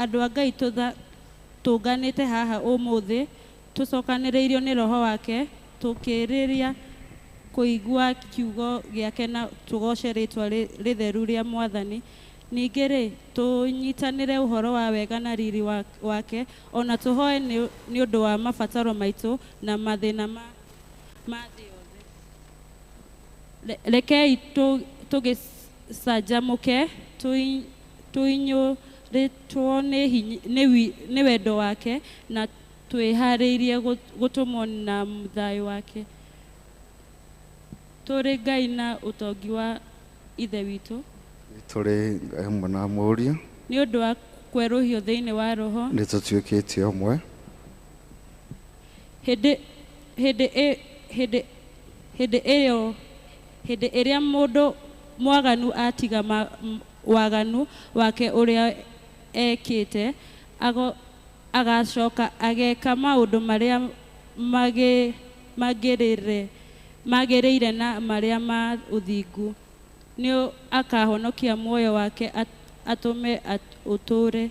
Andũ a Ngai tũnganĩte haha ũmũthĩ tũcokanĩrĩirio nĩ roho wake tũkĩrĩria kũigua kiugo gĩake na tũgoce rĩtwa rĩtheru rĩa Mwathani. Ningĩ rĩ, tũnyitanĩre ũhoro wa wega na riri wake, ona tũhoe nĩ ũndũ wa mabataro maitũ na mathĩna ma thĩ yothe. Rekei tũgĩcanjamũke tũiyũrĩtwo nĩ wendo wake na twĩharĩirie gũtũmwo na thayũ wake. Tũrĩ Ngai na ũtongi wa Ithe witũ. Tũrĩ Ngai hamwe na Mũriũ. Nĩ ũndũ wa kwerũhio thĩinĩ wa Roho. Nĩ tũtuĩkĩte ũmwe. Hĩndĩ ĩrĩa mũndũ mwaganu atiga waganu wake ũrĩa ekĩte, agacoka ageka maũndũ marĩa magĩrĩire na marĩa ma ũthingu, nĩ akahonokia muoyo wake atũme ũtũũre.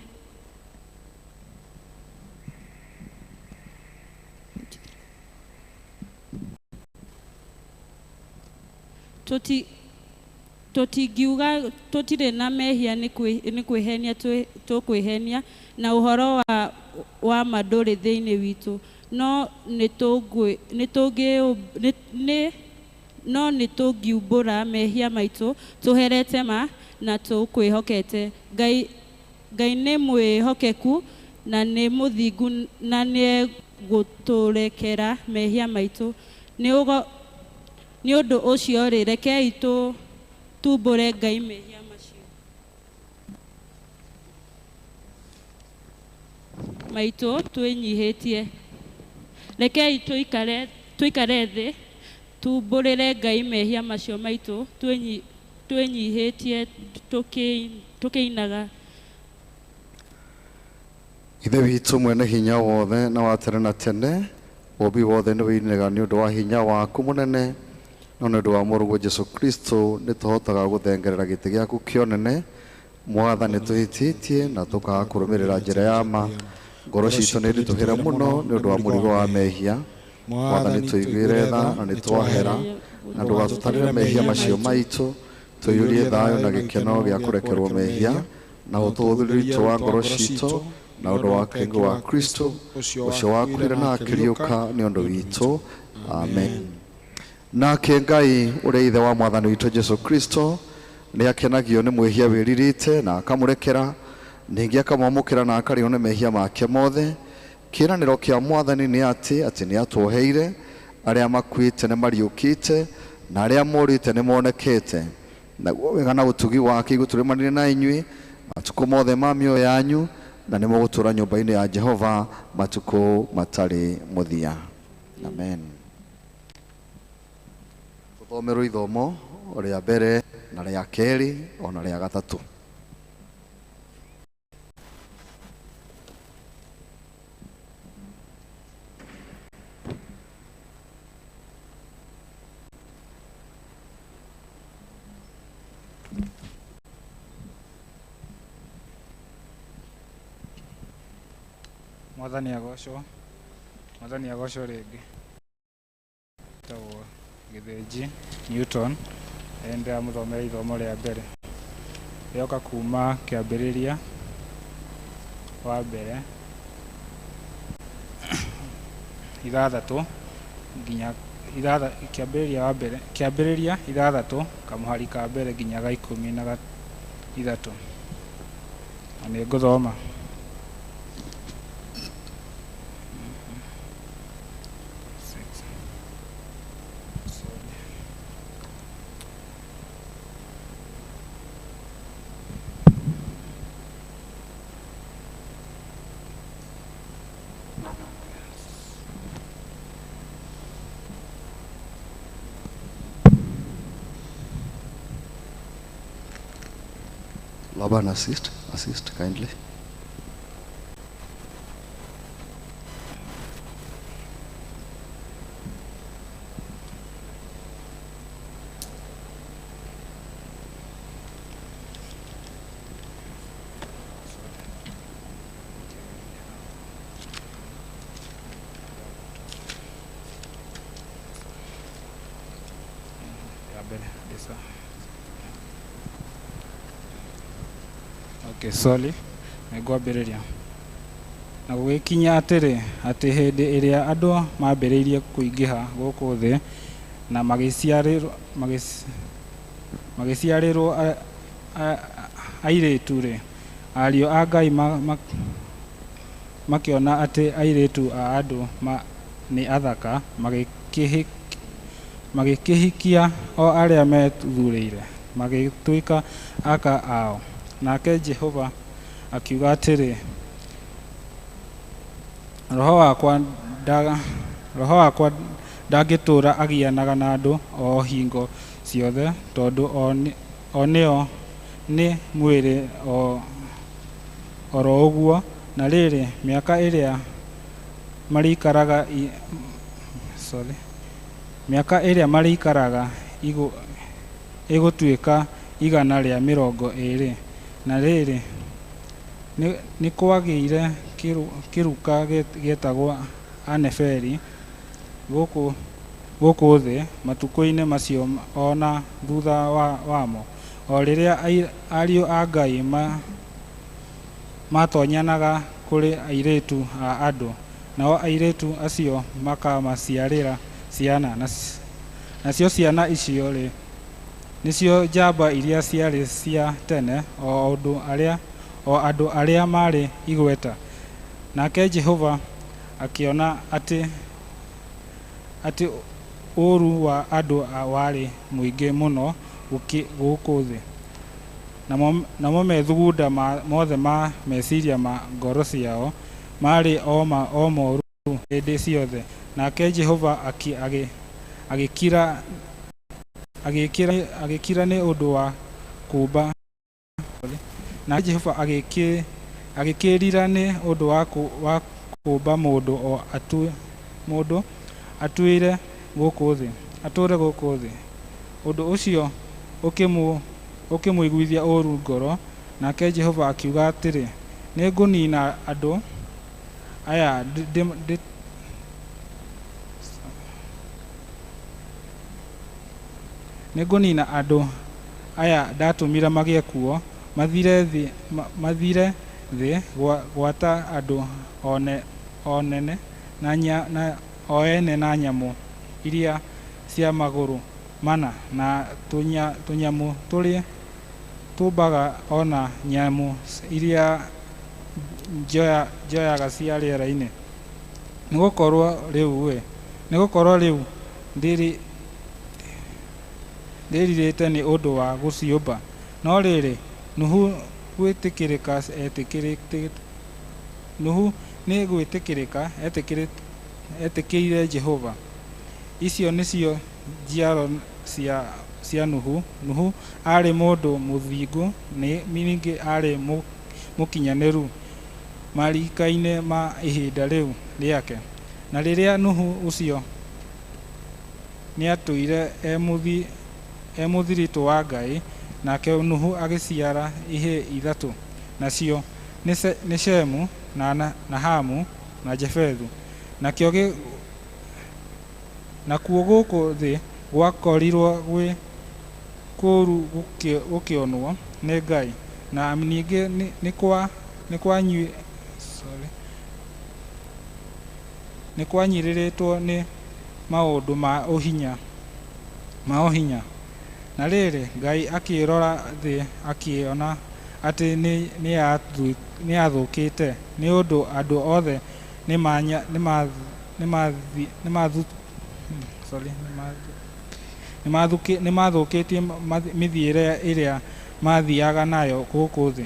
Tũtingiuga tũtirĩ na mehia nĩ kwĩhenia tũkwĩhenia, na ũhoro wa ma ndũrĩ thĩinĩ witũ, no nĩtũngiumbũra mehia maitũ tũherete ma na tũkwĩhokete. Ngai nĩ mwĩhokeku na nĩ mũthingu na nĩegũtũrekera mehia maitũ. Nĩ ũndũ ũcio-rĩ, rekei tumbũre Ngai mehia macio maitũ twĩnyihĩtie. Rekei tũikare thĩ tumbũrĩre Ngai mehia macio maitũ twĩnyihĩtie tũkĩinaga. Ithe witũ mwene hinya wothe na wa tene na tene, ũũmbi wothe nĩ wĩinaga nĩ ũndũ wa hinya waku mũnene, no nĩ ũndũ wa Mũrũguo Jesũ Kristo nĩ tũhotaga gũthengerera gĩtĩ gĩaku kĩa ũnene. Mwathani, tũhĩtĩtie na tũkaga kũrũmĩrĩra njĩra ya ma. Ngoro citũ nĩ ritũhĩre mũno nĩ ũndũ wa mũrigo wa mehia. Mwathani, tũiguĩre tha na nĩ twahera, na ndũgatũtarĩre mehia macio maitũ. Tũiyũrie thayũ na gĩkeno gĩa kũrekerwo mehia, na ũtũũthũri witũ wa ngoro citũ na ũndũ wa kĩngũ wa Kristo ũcio wakuire na akĩriũka nĩ ũndũ witũ. Amen. Nake Ngai ũrĩa Ithe wa Mwathani witũ Jesũ Kristo nĩ akenagio nĩ mwĩhia wĩrirĩte na akamũrekera, ningĩ akamwamũkĩra na akarĩo nĩ mehia make mothe. Kĩĩranĩro kĩa Mwathani nĩ atĩ nĩ atwoheire, arĩa makuĩte nĩ mariũkĩte, na arĩa morĩte nĩ monekete. Naguo wega na ũtugi wake igũtũrĩmanĩre na inyuĩ matukũ mothe ma mĩoyo yanyu, na nĩ mũgũtũũra nyũmba-inĩ ya Jehova matukũ matarĩ mũthia. Amen. Tũthomerwo ithomo rĩa mbere na rĩa kerĩ ona rĩa gatatũ. Mwathani agocwo, Mwathani agocwo rĩngĩ. Tagwo Gĩthĩnji Newton, ndĩramũthomera ithomo rĩa mbere. Rĩoka kuma kĩambĩrĩria wa mbere ithathatũ nginya kĩambĩrĩria wa mbere, kĩambĩrĩria ithathatũ kamũhari ka mbere nginya ga ikũmi na ithatũ. Na nĩ ngũthoma. Laban, assist kindly. Okay, sir. Okay, sorry. Nĩngwambĩrĩria. Na gũgĩkinya atĩrĩ, atĩ hĩndĩ ĩrĩa andũ maambĩrĩirie kũingĩha gũkũ thĩ na magĩciarĩrwo airĩtu-rĩ, ariũ a Ngai makĩona atĩ airĩtu a andũ nĩ athaka, magĩkĩhikia o arĩa methurĩire, magĩtuĩka aka ao. Nake Jehova akiuga atĩrĩ, roho wakwa ndangĩtũũra agianaga na andũ o hingo ciothe, tondũ o nĩo nĩ mwĩrĩ o ro ũguo. Na rĩrĩ, mĩaka ĩrĩa marĩikaraga ĩgũtuĩka 120. Na rĩrĩ, nĩ kwagĩire kĩruka gĩetagwo Aneferi gũkũ thĩ matukũ-inĩ macio o na thutha wamo, o rĩrĩa ariũ a Ngai maatonyanaga kũrĩ airĩtu a andũ, nao airĩtu acio makamaciarĩra ciana. Nacio ciana icio-rĩ, nĩcio njamba iria ciarĩ cia tene, o andũ arĩa maarĩ igweta. Nake Jehova akĩona atĩ ũũru wa andũ warĩ mũingĩ mũno gũkũ thĩ, namo methugunda mothe ma meciria ma ngoro ciao maarĩ o moru hĩndĩ ciothe. Nake Jehova agĩkira nĩ ũndũ wa kũũmba. Nake Jehova agĩkĩrira nĩ ũndũ wa kũũmba mũndũ atũũre gũkũ thĩ. Ũndũ ũcio ũkĩmũiguithia ũũru ngoro. Nake Jehova akiuga atĩrĩ, nĩngũniina andũ aya nĩngũniina andũ aya ndatũmire magĩe kuo, mathire thĩ gwata andũ o ene na nyamũ iria cia magũrũ mana na tũnyamũ tũrĩa tũmbaga o na nyamũ iria njoyaga cia rĩera-inĩ. Nĩgũkorwo rĩu ndĩrirĩte nĩ ũndũ wa gũciũmba. No rĩrĩ, Nuhu nĩ gwĩtĩkĩrĩka etĩkĩrire Jehova. Icio nĩcio njiaro cia Nuhu. Nuhu aarĩ mũndũ mũthingu, ningĩ aarĩ mũkinyanĩru marika-inĩ ma ihinda rĩu rĩake. Na rĩrĩa Nuhu ũcio nĩatũire e mũthiritũ wa Ngai, nake Nuhu agĩciara ihĩĩ ithatũ, nacio nĩ Shemu na Hamu na Jefethu. Nakuo gũkũ thĩ gwakorirwo gwĩ kũũru gũkĩonwo nĩ Ngai, na ningĩ nĩkwanyirĩrĩtwo nĩ maũndũ ma ũhinya. Na rĩrĩ, Ngai akĩrora thĩ akĩona atĩ nĩyathũkĩte, nĩ ũndũ andũ othe nĩmathũkĩtie mĩthiĩre ĩrĩa maathiiaga nayo gũkũ thĩ.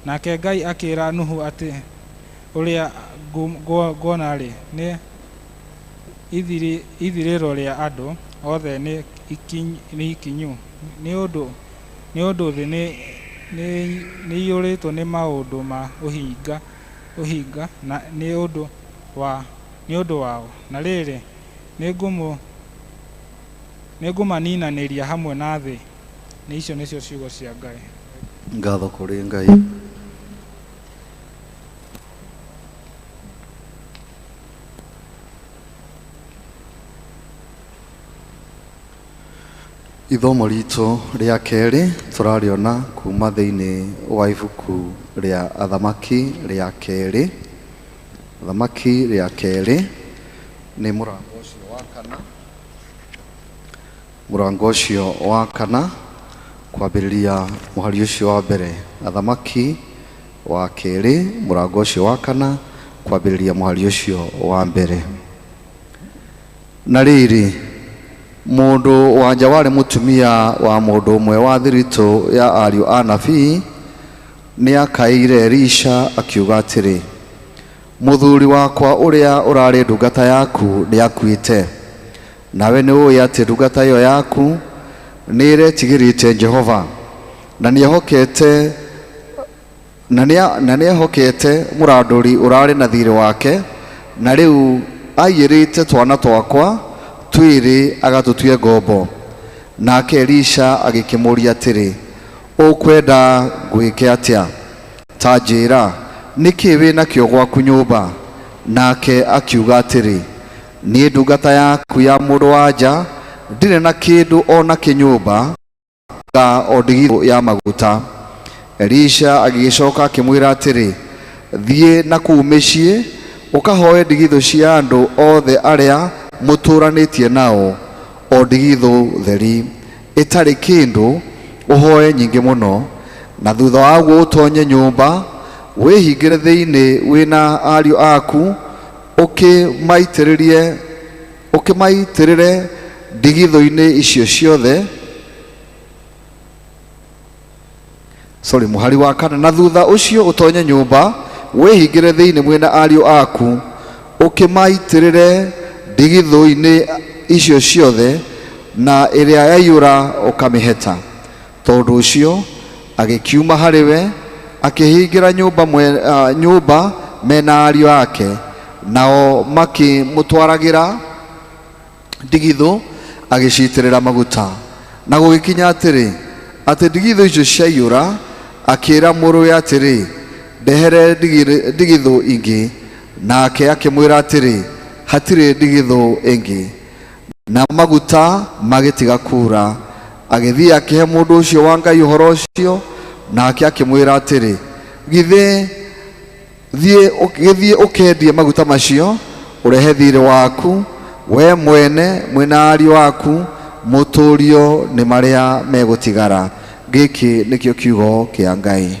Nake Ngai akĩĩra Nuhu atĩ, ũrĩa nguona-rĩ, nĩ ithirĩro rĩa andũ othe nĩ ikinyu, nĩ ũndũ thĩ nĩĩiyũrĩtwo nĩ maũndũ ma ũhinga na nĩ ũndũ wao. Na rĩrĩ, nĩngũmaninanĩria hamwe na thĩ. Icio nĩcio ciugo cia Ngai. Ngatho kũrĩ Ngai. Ithomo ritũ rĩa kerĩ tũrarĩona kuma thĩinĩ wa ibuku rĩa Athamaki rĩa kerĩ. Athamaki rĩa kerĩ nĩ mũrango ũcio wa kana, mũrango ũcio wa kana kwambĩrĩria mũhari ũcio wa mbere. Athamaki wa kerĩ mũrango ũcio wa kana kwambĩrĩria mũhari ũcio wa mbere. Na rĩrĩ, mũndũ wa nja warĩ mũtumia wa mũndũ ũmwe wa thiritũ ya ariũ a nabii nĩakaĩire Elisha akiuga atĩrĩ, mũthuri wakwa ũrĩa ũrarĩ ndungata yaku nĩakuĩte, nawe nĩũĩ atĩ ndungata ĩyo yaku nĩĩretigĩrĩte Jehova, na nĩehokete na nĩehokete mũrandũri ũrarĩ na thiirĩ wake, na rĩu aiyĩrĩte twana twakwa twĩrĩ agatũtue ngombo. Nake Elisha agĩkĩmũũria atĩrĩ, ũkwenda ngwĩke atĩa? Ta njĩĩra, nĩkĩ wĩ nakĩo gwaku nyũmba? Nake akiuga atĩrĩ, niĩ ndungata yaku ya mũndũ wa nja ndirĩ na kĩndũ o na kĩ nyũmba tiga o ndigithũ ya maguta. Elisha agĩgĩcoka akĩmwĩra atĩrĩ, thiĩ na kũu mĩciĩ ũkahoe ndigithũ cia andũ othe arĩa mũtũũranĩtie nao, o ndigithũ theri ĩtarĩ kĩndũ, ũhoe nyingĩ mũno, na thutha wa ũguo ũtonye nyũmba wĩhingĩre thĩinĩ wĩna ariũ aku, ũkĩmaitĩrĩre ndigithũ-inĩ icio ciothe. Sorry, mũhari wa kana. Na thutha ũcio ũtonye nyũmba wĩhingĩre thĩinĩ mwĩna ariũ aku, ũkĩmaitĩrĩre ndigithũ-inĩ icio ciothe, na ĩrĩa yaiyũra ũkamĩheta. Tondũ ũcio agĩkiuma harĩ we akĩhingĩra nyũmba nyũmba mena ariũ ake, nao makĩmũtwaragĩra ndigithũ agĩciitĩrĩra maguta. Na gũgĩkinya atĩrĩ, atĩ ndigithũ icio ciaiyũra, akĩĩra mũrũwe atĩrĩ, ndehere ndigithũ ingĩ. Nake akĩmwĩra atĩrĩ, hatirĩ ndigithũ ĩngĩ. Na maguta magĩtiga kuura. Agĩthiĩ akĩhe mũndũ ũcio wa Ngai ũhoro ũcio, nake akĩmwĩra atĩrĩ, githĩ gĩthiĩ ũkendie maguta macio, ũrehe thiirĩ waku we mwene mwĩna ariũ aku, mũtũũrio nĩ marĩa megũtigara. Gĩkĩ nĩkĩo kiugo kĩa Ngai.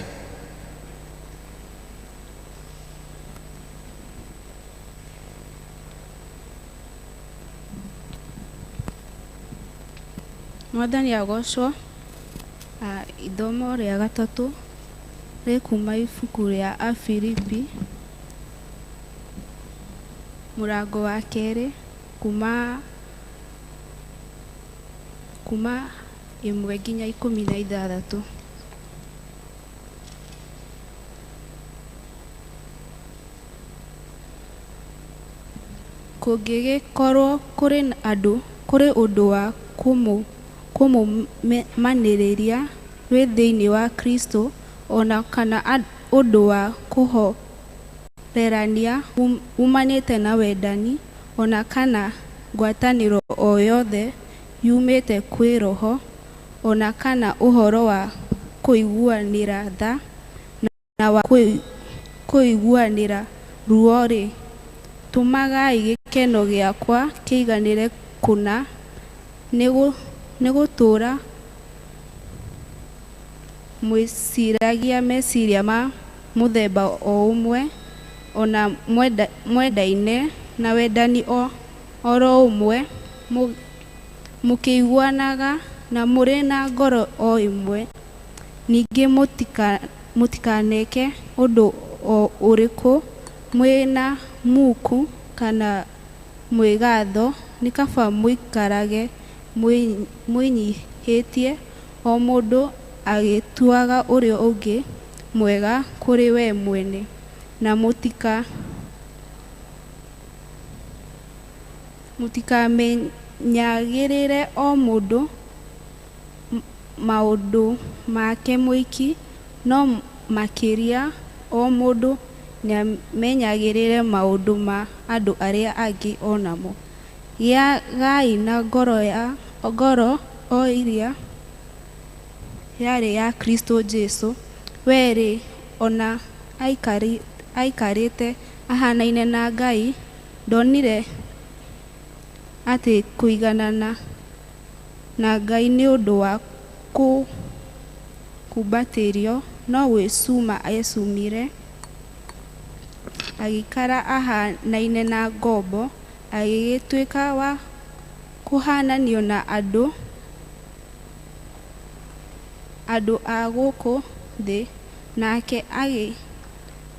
Mwathani agocwo. Ithomo rĩa gatatũ rĩ kuma ibuku rĩa Afilipi mũrango wa kerĩ kuma 1 nginya 16. Kũngĩgĩkorwo kũrĩ ũndũ wa kũmũmanĩrĩria wĩ thĩinĩ wa Kristo, ona kana ũndũ wa kũhorerania umanĩte na wendani, ona kana ngwatanĩro o yothe yumĩte kwĩ Roho, ona kana ũhoro wa kũiguanĩra tha na wa kũiguanĩra ruo-rĩ, tũmagai gĩkeno gĩakwa kĩiganĩre kũna, nĩ gũtũũra mwĩciragia meciria ma mũthemba o ũmwe, ona mwendaine na wendani oro ũmwe, mũkĩiguanaga na mũrĩ na ngoro o ĩmwe. Ningĩ mũtikaneke ũndũ o ũrĩkũ mwĩ na muku kana mwĩgatho, nĩ kaba mũikarage mwĩnyihĩtie, o mũndũ agĩtuaga ũrĩa ũngĩ mwega kũrĩ we mwene, na mũtikamenyagĩrĩre o mũndũ maũndũ make mwiki, no makĩria o mũndũ nĩamenyagĩrĩre maũndũ ma andũ arĩa angĩ o namo. Gĩagai na ngoro o ĩrĩa yarĩ ya Kristo Jesu. We-rĩ, ona aikarĩte ahanaine na Ngai, ndonire atĩ kũiganana na Ngai nĩ ũndũ wa kũkumbatĩrio, no gwĩcuma ecumire, agĩikara ahanaine na ngombo, agĩgĩtuĩka wa kũhananio na andũ a gũkũ thĩ, nake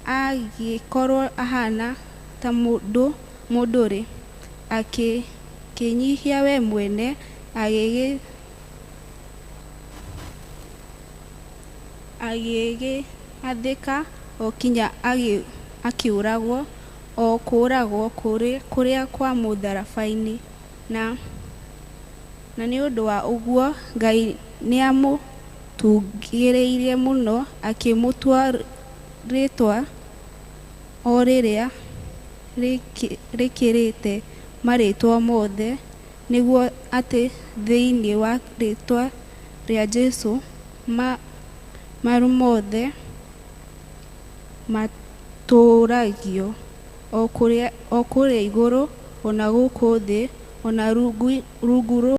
agĩkorwo ahana ta mũndũ-rĩ, akĩĩnyihia we mwene, agĩgĩathĩka o kinya akĩũragwo, o kũũragwo kũrĩa kwa mũtharaba-inĩ. Na nĩ ũndũ wa ũguo Ngai nĩamũtũũgĩririe mũno, akĩmũtua rĩĩtwa o rĩrĩa rĩkĩrĩte marĩĩtwa mothe, nĩguo atĩ thĩinĩ wa rĩĩtwa rĩa Jesũ maru mothe matũũragio, o kũrĩa igũrũ, o na gũkũ thĩ, o na rungu rwa,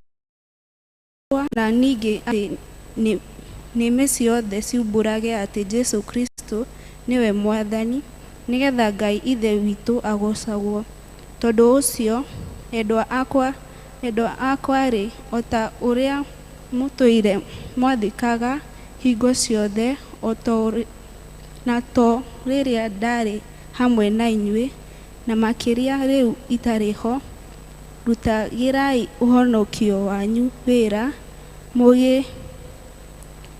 na ningĩ atĩ nĩmĩ ciothe ciumbũrage atĩ Jesũ Kristo nĩwe Mwathani, nĩgetha Ngai Ithe witũ agoocagwo. Tondũ ũcio, endwa akwa-rĩ, o ta ũrĩa mũtũire mwathĩkaga hingo ciothe, na to rĩrĩa ndaarĩ hamwe na inyuĩ, na makĩria rĩu itarĩ ho, rutagĩrai ũhonokio wanyu wĩra,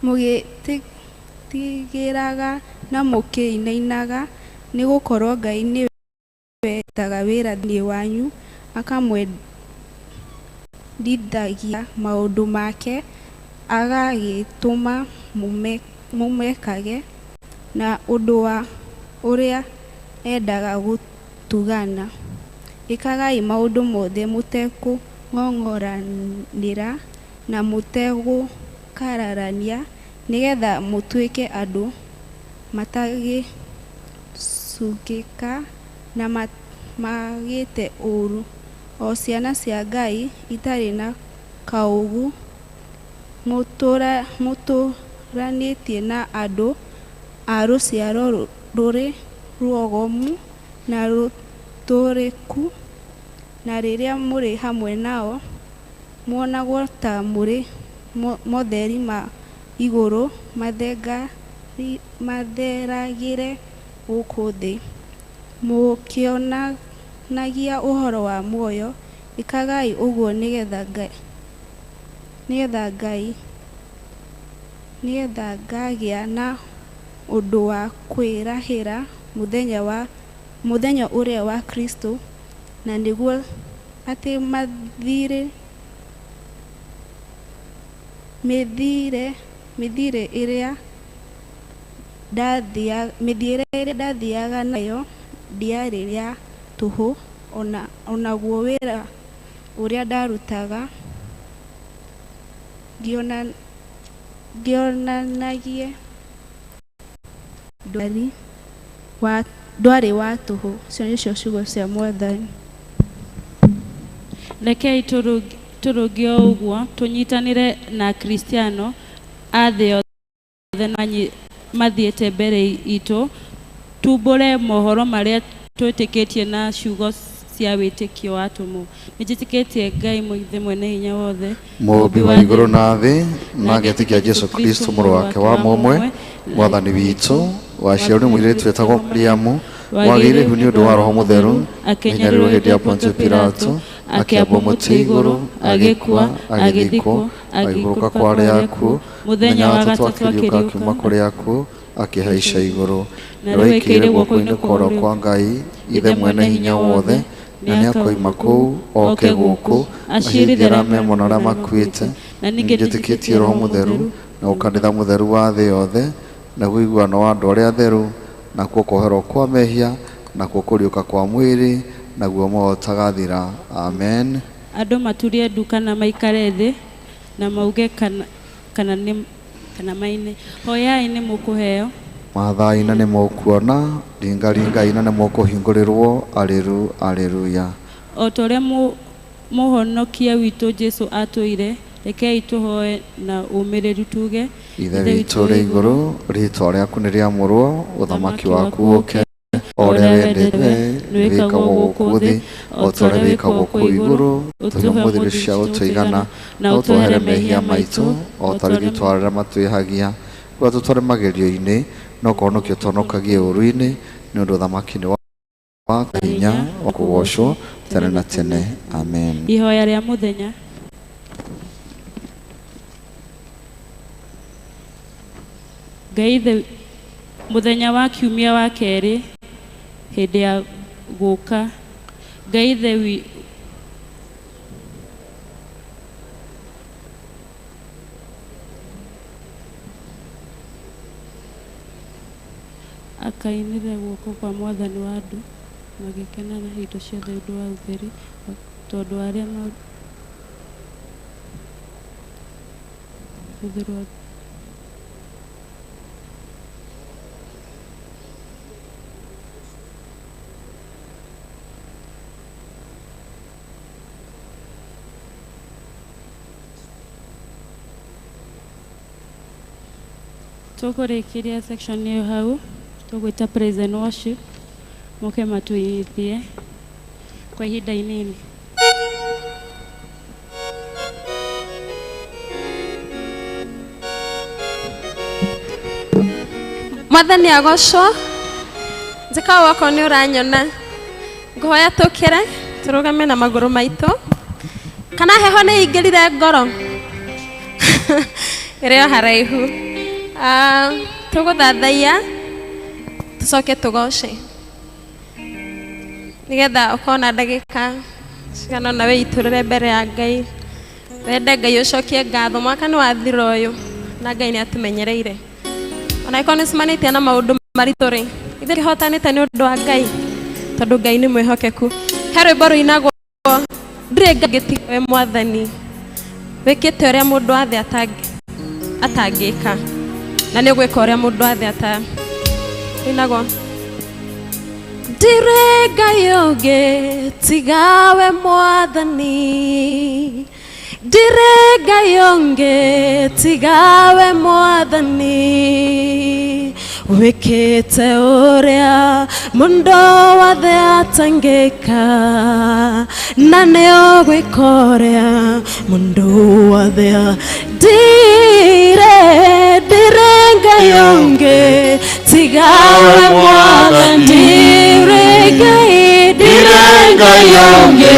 mũgĩĩtigĩraga na mũkĩinainaga, nĩ gũkorwo Ngai nĩwe ũrutaga wĩra thĩinĩ wanyu, akamwendithagia maũndũ make, agagĩtũma mũmekage, na ũndũ wa ũrĩa endaga gũtugana. Ĩkagai maũndũ mothe mũtekũng'ong'oranĩra na mũtegũkararania, nĩgetha mũtuĩke andũ matangĩcukĩka na maagĩte ũũru, o ciana cia Ngai itarĩ na kaũũgũ, mũtũũranĩtie na andũ a rũciaro rũrĩ rũogomu na rũtũrĩku, na rĩrĩa mũrĩ hamwe nao muonagwo ta mũrĩ motheri ma igũrũ matheragĩre gũkũ thĩ, mũkĩonanagia ũhoro wa muoyo. Ĩkagai ũguo nĩgetha ngagĩa na ũndũ wa kwĩrahĩra mũthenya ũrĩa wa Kristo, na nĩguo atĩ mĩthiĩre ĩrĩa ndathiaga nayo ndĩarĩ ya tũhũ, o naguo wĩra ũrĩa ndarutaga ngĩonanagie ndwarĩ wa tũhũ. Icio nĩcio ciugo cia Mwathani. Rekei tũrũngie o ũguo tũnyitanĩre na Akristiano a thĩ yothe mathiĩte mbere itũ, tumbũre mohoro marĩa twĩtĩkĩtie na ciugo cia wĩtĩkio wa atũmwo. Nĩnjĩtĩkĩtie Ngai Ithe mwene hinya wothe, Mũũmbi wa igũrũ na thĩ, na ngetĩkia Jesũ Kristo mũrũ wake wa mũmwe, Mwathani witũ, waciarirwo nĩ mũirĩtu wetagwo Mariamu, wagĩire ihu nĩ ũndũ wa Roho Mũtheru, akĩnyarirwo hĩndĩ ya Pontio Pilato, akĩambwo mũtĩ igũrũ, agĩkua, agĩthikwo, agĩikũrũka kwa arĩa akuũ, mũthenya wa gatatũ akĩriũka akiuma kũrĩ akuũ, akĩhaica igũrũ, na rĩu aikĩire guoko-inĩ kwa ũrĩo kwa Ngai Ithe mwene hinya wothe, na nĩakoima kũu oke gũkũ acirithie arĩa me muoyo na arĩa makuĩte. Na ningĩ Nĩnjĩtĩkĩtie Roho Mũtheru, na ũkanitha mũtheru wa thĩ yothe, naguo ũiguano wa andũ arĩa atheru, nakuo kuoherwo kwa mehia, nakuo kũriũka kwa mwĩrĩ, naguo muoyo ũtagathira. Amen. Andũ maturie ndu kana maikare thĩ. na mauge kana nĩ kana maine. Hoyai nĩ mũkũheo. Mathai na nĩ mũkuona, ringaringai na nĩ mũkũhingũrĩrwo. Aleru, aleluya. O ta ũrĩa mũhonokia witũ Jesũ atũire, rekei tũhoe na ũmĩrĩru tuge: Ithe witũ ũrĩ igũrũ, rĩĩtwa rĩaku nĩ rĩamũrwo, ũthamaki waku ũũke, o ũrĩa wendete wĩkagwo gũkũ thĩ o ta ũrĩa wĩkagwo kũu igũrũ. Tũhe ũmũthĩ irio cia gũtũigana, na ũtwohere mehia maitũ o ta ũrĩa ithuĩ twarĩa matwĩhagia, ũgatũtware magerio-inĩ, no kũhonokia ũtũhonokagie ũũru-inĩ, nĩ ũndũ ũthamaki nĩ waku, hinya wa kũgoocwo tene na tene. Amen. Ihoya rĩa mũthenya. Ngai Ithe, mũthenya wa kiumia wa kerĩ hĩndĩ ya gũka, Ngai Ithe akainĩra guoko kwa Mwathani wa andũ magĩkena na indo ciothe ũndũ wa ũtheri, tondũ arĩa ũtheru wa tũkũrĩkĩria section ĩyo hau, tũgwĩta praise and worship moke matũithie kwa ihinda inini. Mwathani agocwo, njĩka wakwa nĩ ũranyona, ngũhoya tũkĩre tũrũgame na magũrũ maitũ, kana heho nĩ ingĩrire ngoro ĩrĩ o haraihu. Tũgũthathaiya tũcoke tũgoce nĩgetha ũkorwo na ndagĩka cigana ũna wĩitũrũre mbere ya Ngai, wende Ngai ũcokie ngatho. Mwaka nĩ wathira ũyũ na Ngai nĩ atũmenyereire, ona angĩkorwo nĩ ũcemanĩtie na maũndũ maritũ rĩ, ithuĩ tũhotanĩte nĩ ũndũ wa Ngai, tondũ Ngai nĩ mwĩhokeku. He rwĩmbo rũinagwo, ndirĩ Ngai ngĩtiga we Mwathani, wĩkĩte ũrĩa mũndũ wathe atangĩka, na nĩ ũgwĩka ũrĩa mũndũ wathe rũinagwo, ndirĩ Ngai ũngĩ tiga we Mwathani, ndirĩ Ngai ũngĩ tiga we Mwathani, wĩkĩte ũrĩa mũndũ wothe atangĩka, na nĩ ũgwĩka ũrĩa mũndũ wothe. Ndirĩ Ngai ũngĩ tiga we Mwathani, ndirĩ Ngai ũngĩ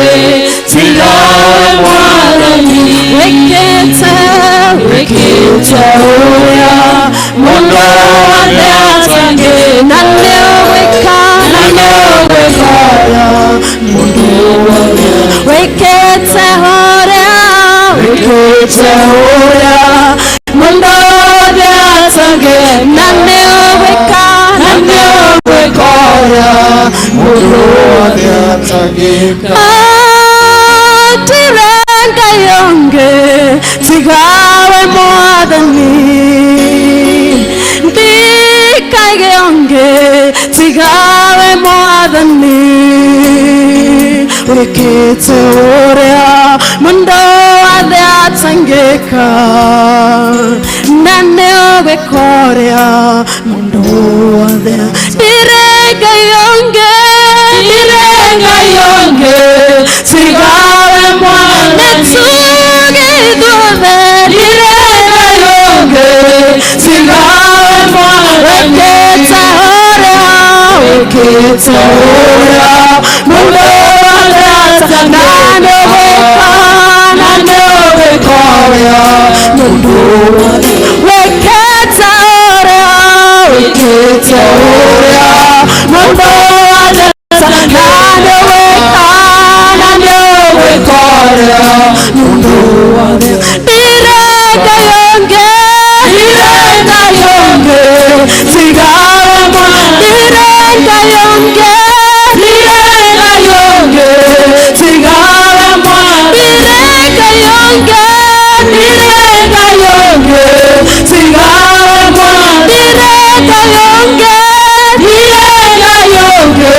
tiga we Mwathani, wĩkĩte ũrĩa mũndũ wothe atangĩka, na nĩ ũgwĩka ũrĩa mũndũ wothe, wĩkĩte ũrĩa mũndũ wothe atangĩka, na nĩ ũgwĩka ũrĩa mũndũ wothe atangĩka. Ndirĩ Ngai ũngĩ tiga we Mwathani, ndikaige ũngĩ tiga we Mwathani, wĩkĩte ũrĩa mũndũ wothe atangĩka, na nĩ ũgwĩka ũrĩa mũndũ wothe. Ndirĩ Ngai ũngĩ, ndirĩ Ngai ũngĩ tiga we Mwathani, nĩtuge ithuothe, ndirĩ Ngai ũngĩ tiga we Mwathani, wĩkĩte ũrĩa mũndũ wothe atangĩka, na nĩ ũgwĩka ũrĩa mũndũ wothe, wĩkĩte ũrĩa mũndũ wothe atangĩka, na nĩ ũgwĩka ũrĩa mũndũ wothe. Ndirĩ Ngai ũngĩ, ndirĩ Ngai ũngĩ tiga we Mwathani, ndirĩ Ngai ũngĩ, ndirĩ Ngai ũngĩ tiga we Mwathani, ndirĩ Ngai ũngĩ, ndirĩ yonge Ndirega yonge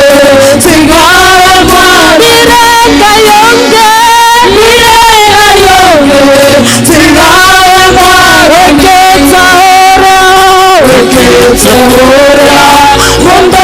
Tigawe mwathani Ndirega yonge Ndirega yonge Tigawe mwathani Wekete ũrĩa Wekete ũrĩa Mũndũ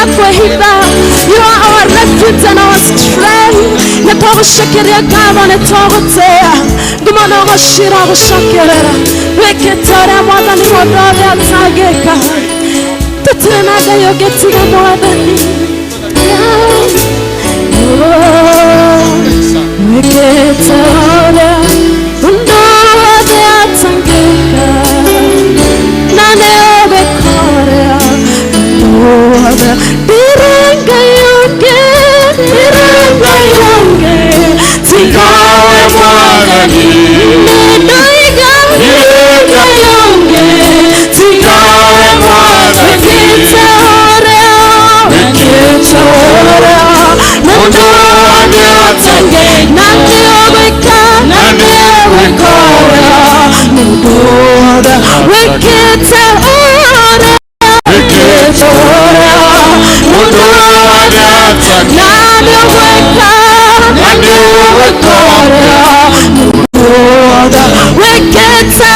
You are our refuge and our strength. Nĩtwagũcokeria ngatho nĩtwagũtĩĩa ngumo na ũgocira gũcokerera wĩkĩte ũrĩa mwathani mũndũ othe atangĩka tũtirĩ na Ngai ũngĩ tiga mwathani wĩkĩte ũrĩa mũndũ othe atangĩka na nĩ ũgwĩka ũrĩa mũndũ othe ndirenga yonge ndirenga yonge tigawe mwathani nĩndoiga ndirenga yonge tigawe mwathani wĩkĩte ũrĩa wĩkĩte ũrĩa mũndũ othe atangĩka na nĩ ũgwĩka na nĩ ũgwĩka ũrĩa mũndũ othe wĩkĩte ũrĩa wĩkĩte ũrĩa mũndũ othe atangĩka na nĩ ũgwĩka na nĩ ũgwĩka ũrĩa mũndũ othe wĩkĩte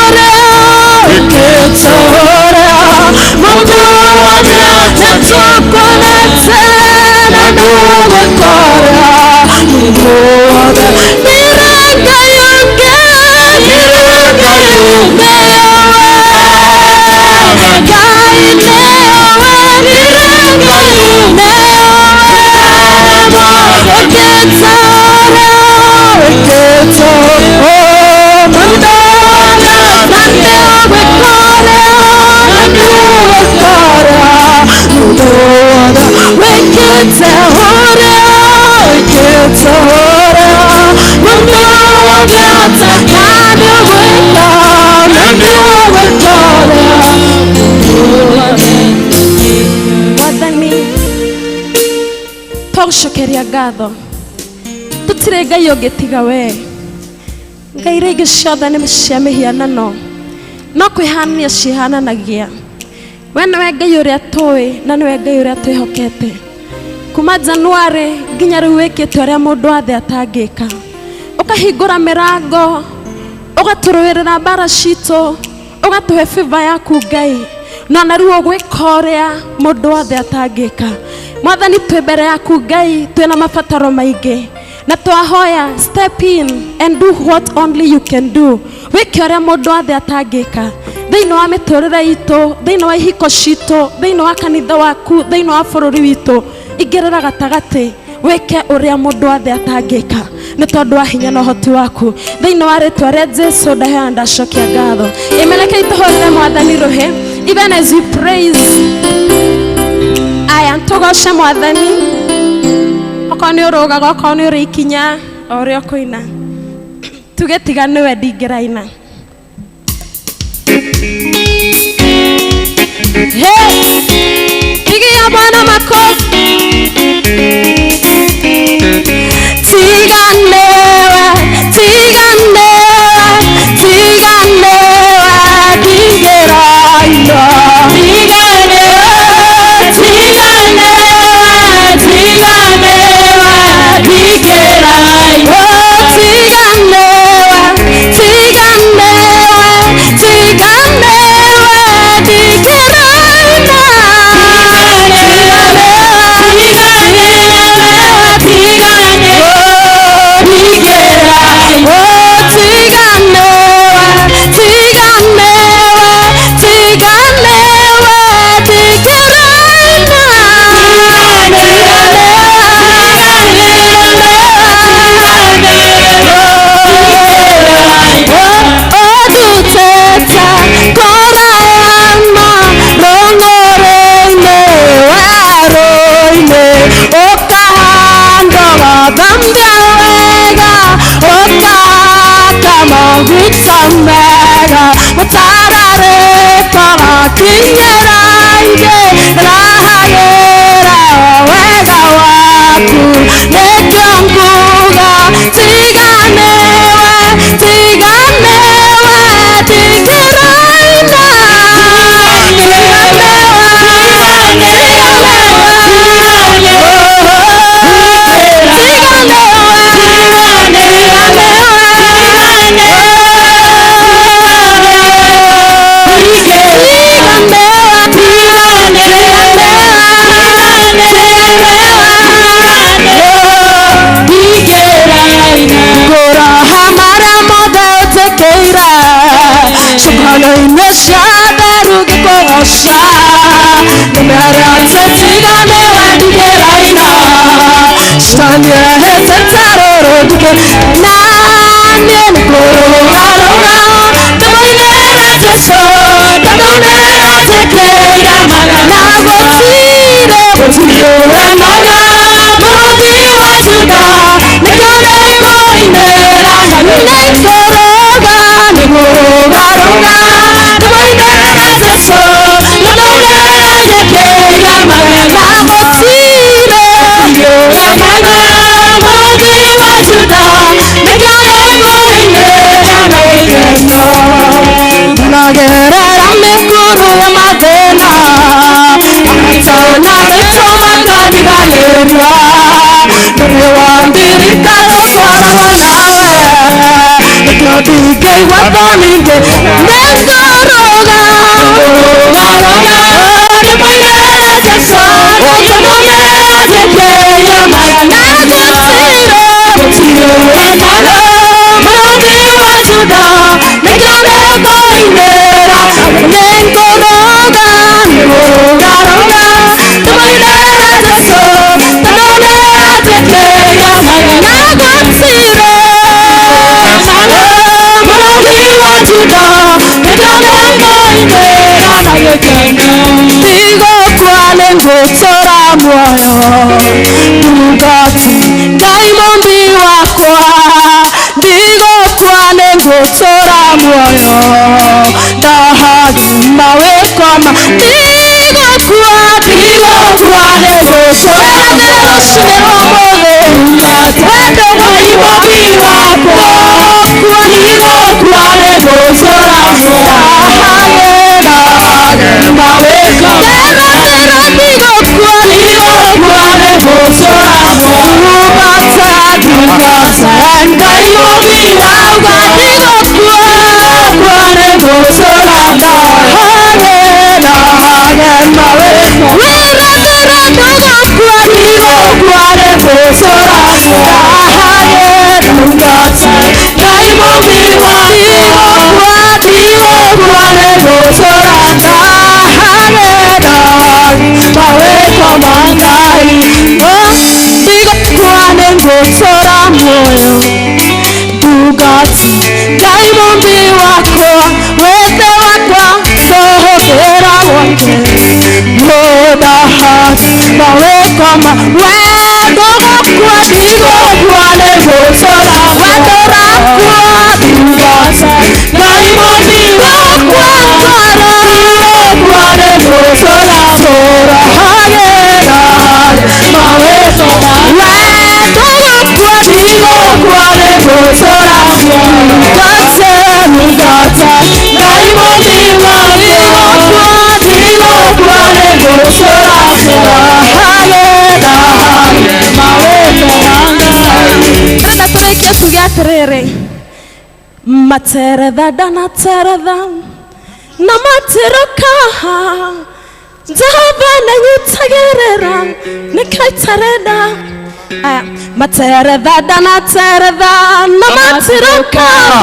ũrĩa wĩkĩte ũrĩa mũndũ othe nĩtũkuonete na nĩ ũgwĩka ũrĩa mũndũ othe ndirenga yonge ndirenga yonge Ngai nĩowe ndirenga yonge wĩkĩte ũrĩa wĩkĩte mũndũ othe na nĩ ũgwĩka ũrĩa na nĩ ũgwĩka ũrĩa mũndũ othe wĩkĩte ũrĩa wĩkĩte ũrĩa ngatho. Tutire Ngai ũngĩtiga we. Ngai iria ingĩ ciothe nĩ cia mĩhianano, no kwĩhanania cihananagia. We nĩwe Ngai ũrĩa tũĩ na nĩwe Ngai ũrĩa twĩhokete. Kuma January nginya rĩu wĩkĩte ũrĩa mũndũ wathe atangĩka. Ũkahingũra mĩrango, ũgatũrũĩrĩra mbara citũ, ũgatũhe favor yaku Ngai. No na rĩu ũgwĩka ũrĩa mũndũ wothe atangĩka. Mwathani twĩ mbere yaku Ngai, twĩna mabataro maingĩ. Na twahoya step in and do what only you can do. Wĩke ũrĩa mũndũ wothe atangĩka. Thĩinĩ wa mĩtũrĩre itũ, thĩinĩ wa ihiko citũ, thĩinĩ wa kanitha waku, thĩinĩ wa bũrũri witũ, ingĩrĩra gatagatĩ, wĩke ũrĩa mũndũ wothe atangĩka. Nĩ tondũ wa hinya na ũhoti waku. Thĩinĩ wa rĩtwa rĩa Jesu ndaheana ndacokia ngatho. Imeneke itũhũrĩre Mwathani rũhĩ. Even as we praise, aya tũgoce Mwathani. Okorwo nĩ ũrũgaga, okorwo nĩ ũrĩ ikinya, o ũrĩa ũkũina. Tuge tiga nĩwe ndingĩraina. Hey! Pigia Bwana makofi. Tiga nĩwe, tiga nĩwe, tiga nĩwe ndingĩraina. Tiga nĩwe, tiga nĩwe, tiga nĩwe ndingĩraina. Oh, tiga nĩwe, tiga nĩwe, tiga nĩwe ndingĩraina. Tiga nĩwe, tiga nĩwe, tiga nĩwe ndingĩraina. Oh, tiga nĩwe, tiga nĩwe, tiga nĩwe ndingĩraina. Tiga nĩwe, odutete korayama rong'ore-inĩ werũ-inĩ, ũkahanda ũgathambia wega, ũkahaka maguta mega, mũtararĩko gakinyĩra ingĩ, rahagĩra wega waku, nĩkĩo nguga tiga nĩwe, tiga nĩwe ndingĩraina. Tiga nĩwe, tiga nĩwe, tiga nĩwe, tiga ngũraha marĩa mothe ũnjĩkĩire, ciũngano-inĩ cia theru ngĩkũgoca, nĩmere atĩ tiga nĩwe ndingĩraina. Citani ehĩtĩte rũrũ ndingĩ, na niĩ nĩngũrũgarũga ndĩmũinĩre Jesũ, tondũ nĩanjĩkĩire na gũtirĩ gũtirĩ ũremaga mũrũthi wa Juda, nĩkĩo nĩngũinĩra nĩngũrũga nĩngũrũgarũga ndĩmũinĩre Jesũ, tondũ nĩanjĩkĩire na gũtirĩ ũremaga mũrũthi wa Juda, nĩkĩo nĩngũinĩra na gĩkeno. Nagerera mĩkuru ya mathĩna, atanarĩtwo makandiganĩria, ndũrĩ wandirika tũtwaragwo nawe, nĩkĩo ndingĩigua thoni ingĩ, nĩngũrũga ngũrũgarũga ndĩmũinĩre Jesũ, tondũ nĩanjĩkĩire na gũtirĩ gũtirĩ ũremaga mũrũthi wa Juda, nĩkĩo nĩngũinĩra nĩngũrũga nĩngũrũgarũga ndĩmũinĩre Jesũ, tondũ nĩanjĩkĩire na gũtirĩ mũrũthi wa Juda, nĩkĩo nĩngũinĩra na gĩkeno. Ndigũkua nĩngũtũũra muoyo, ndungati Ngai mũmbi wakwa, ndigũkua nĩngũtũũra muoyo, ndahagima wĩkoma, ndigũkua Ndigũkua ndigũkua nĩngũcũra rũcinĩ rwa ũmũthĩ wendo Ngai mũmbi wakwa ndigũkua nĩngũcũra mawĩko ndĩrathĩra ndigũkua ndigũkua nĩngũcũra ndungata ndungata Ngai mũmbi wakwa ndigũkua kua nĩngũcũra ndahagĩra mawĩko wĩrathĩra ndũgũkua ndigũkua nĩngũcũra ndahagĩra ndungata Ngai mũmbi wakwa ndigũkua nĩngũcũra ndahagĩra mawĩko ma Ngai ndigũkua nĩngũtũra muoyo ndungata Ngai mũmbi wakwa wĩthe wakwa tũhũthĩra gwake mũndahagi mawĩko ma wendo gũkua ndigũkua nĩngũtũra wendo rakua ndungata Ngai mũmbi wakwa ngoro ndigũkua nĩngũtũra tũrahagĩra mawĩko ma wendo gũkua ndigũkua nĩngũtũra ndungata ndungata Ngai mũmbi wakwa ndigũkua nĩngũtũra tũrahagĩra mawĩko ma Ngai. Ndĩrenda tũrĩkie tuge atĩrĩrĩ materetha ndanateretha na matirokaha Jehova nanyitagĩrĩra nĩkĩo itarenda aya materetha ndanateretha na matirokaha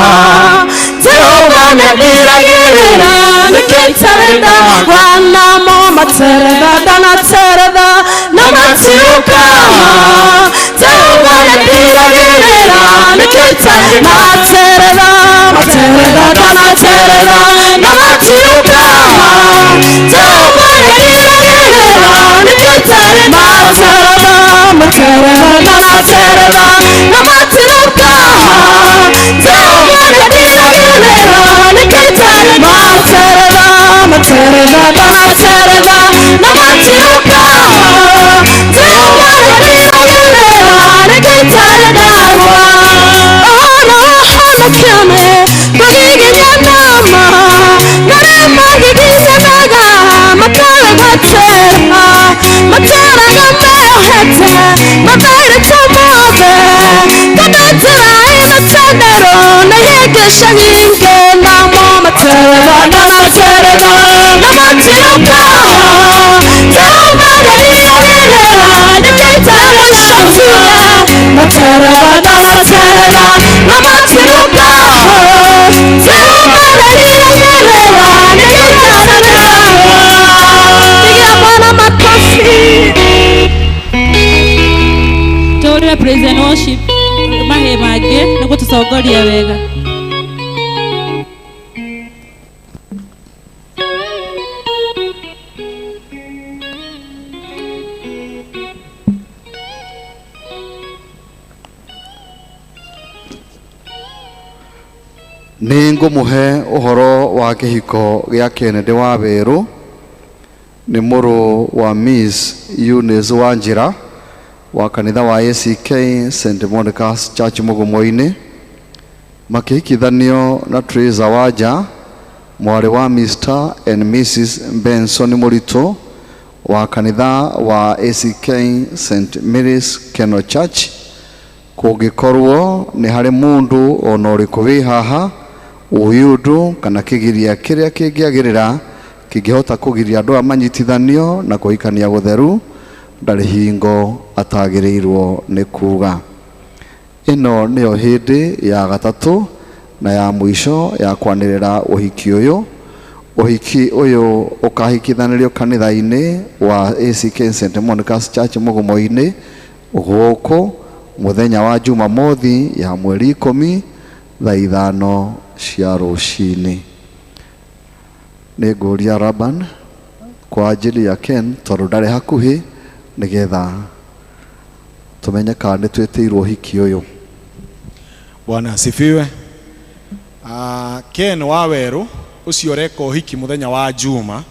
Jehova nyandiragĩrĩra nĩkĩo itarenda wanamo materetha ndanateretha na matirokaha Jehova nyandiragĩrĩra nĩkĩo itarenda materetha materetha ndanateretha na matirokaha Jehova nyandiragĩrĩra nĩkĩo itarenda materetha materetha ndanateretha na matirokaha Jehova nyandiragĩrĩra nĩkĩo itarenda materetha materetha ndanateretha na matirokaha Jehova nyandiragĩrĩra nĩkĩo itarenda ona honokione tũgiginya nama narĩa magiginyanaga makaragwatĩra matũraga meohete mathairĩte mothe tondũ njĩra ĩna tendero na ihĩngĩca nyingĩ namo materetha na materetha na matirokaha Jehova nĩndiragĩrĩra nĩkĩo itarenda tuge materetha na materetha na matirokaha Jehova nĩndiragĩrĩra nĩkĩo itarenda. Pigia Bwana makofi. Tũrĩre praise and worship mahĩ mangĩ nĩguo tũtongorie wega. Nĩ ngũmũhe ũhoro wa kĩhiko gĩa Kennedy wa Werũ nĩ mũrũ wa Miss Eunice Wanjĩra wa kanitha wa ACK St Monica's Church Mũgũmũ-inĩ makĩhikithanio na Teresa Wanja mwarĩ wa Mr and Mrs Benson Mũritũ wa kanitha wa ACK St Mary's Keno Church. Kũngĩkorwo nĩ harĩ mũndũ ona ũrĩkũ wĩ haha ũĩ ũndũ kana kĩgiria kĩrĩa kĩngĩagĩrĩra kĩngĩhota kũgiria andũ aya manyitithanio na kũhikania gũtheru ndarĩ hingo atagĩrĩirwo nĩ kuga. Ĩno nĩyo hĩndĩ ya gatatũ na ya mũico ya kwanĩrĩra ũhiki ũyũ. Ũhiki ũyũ ũkahikithanĩrio kanitha-inĩ wa ACK St Monica's Church Mũgũmũ-inĩ gũkũ mũthenya wa Jumamothi ya mweri 10 thaa 5 cia rũcinĩ. Nĩ ngũria Laban kwa ajili ya Ken tondũ ndarĩ hakuhĩ nĩgetha tũmenye kana nĩ twĩtĩirwo ũhiki ũyũ. Bwana asifiwe. Ken wa Werũ ũcio ũreka ũhiki mũthenya wa Juma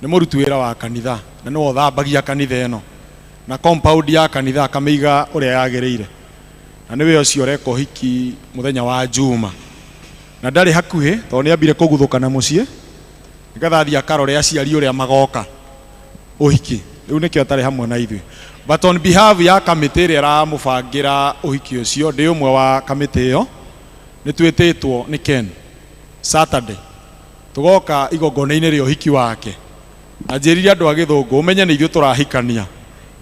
Nĩ mũruti wĩra wa kanitha na nĩwe ũthambagia kanitha ĩno na compound ya kanitha akamĩiga ũrĩa yagĩrĩire, na nĩwe ũcio ũreka ũhiki mũthenya wa Juma, na ndarĩ hakuhĩ tondũ nĩ ambire kũguthũka na mũciĩ nĩgetha athiĩ akarore aciari ũrĩa magoka ũhiki. Rĩu nĩkĩo atarĩ hamwe na ithuĩ, but on behalf ya kamĩtĩ ĩrĩa ĩramũbangĩra ũhiki ũcio, ndĩ ũmwe wa kamĩtĩ ĩyo, nĩ twĩtĩtwo nĩ Ken Saturday tũgoka igongona-inĩ rĩa ũhiki wake. Na njĩrire andũ a Gĩthũngũ ũmenye nĩ ithuĩ tũrahikania,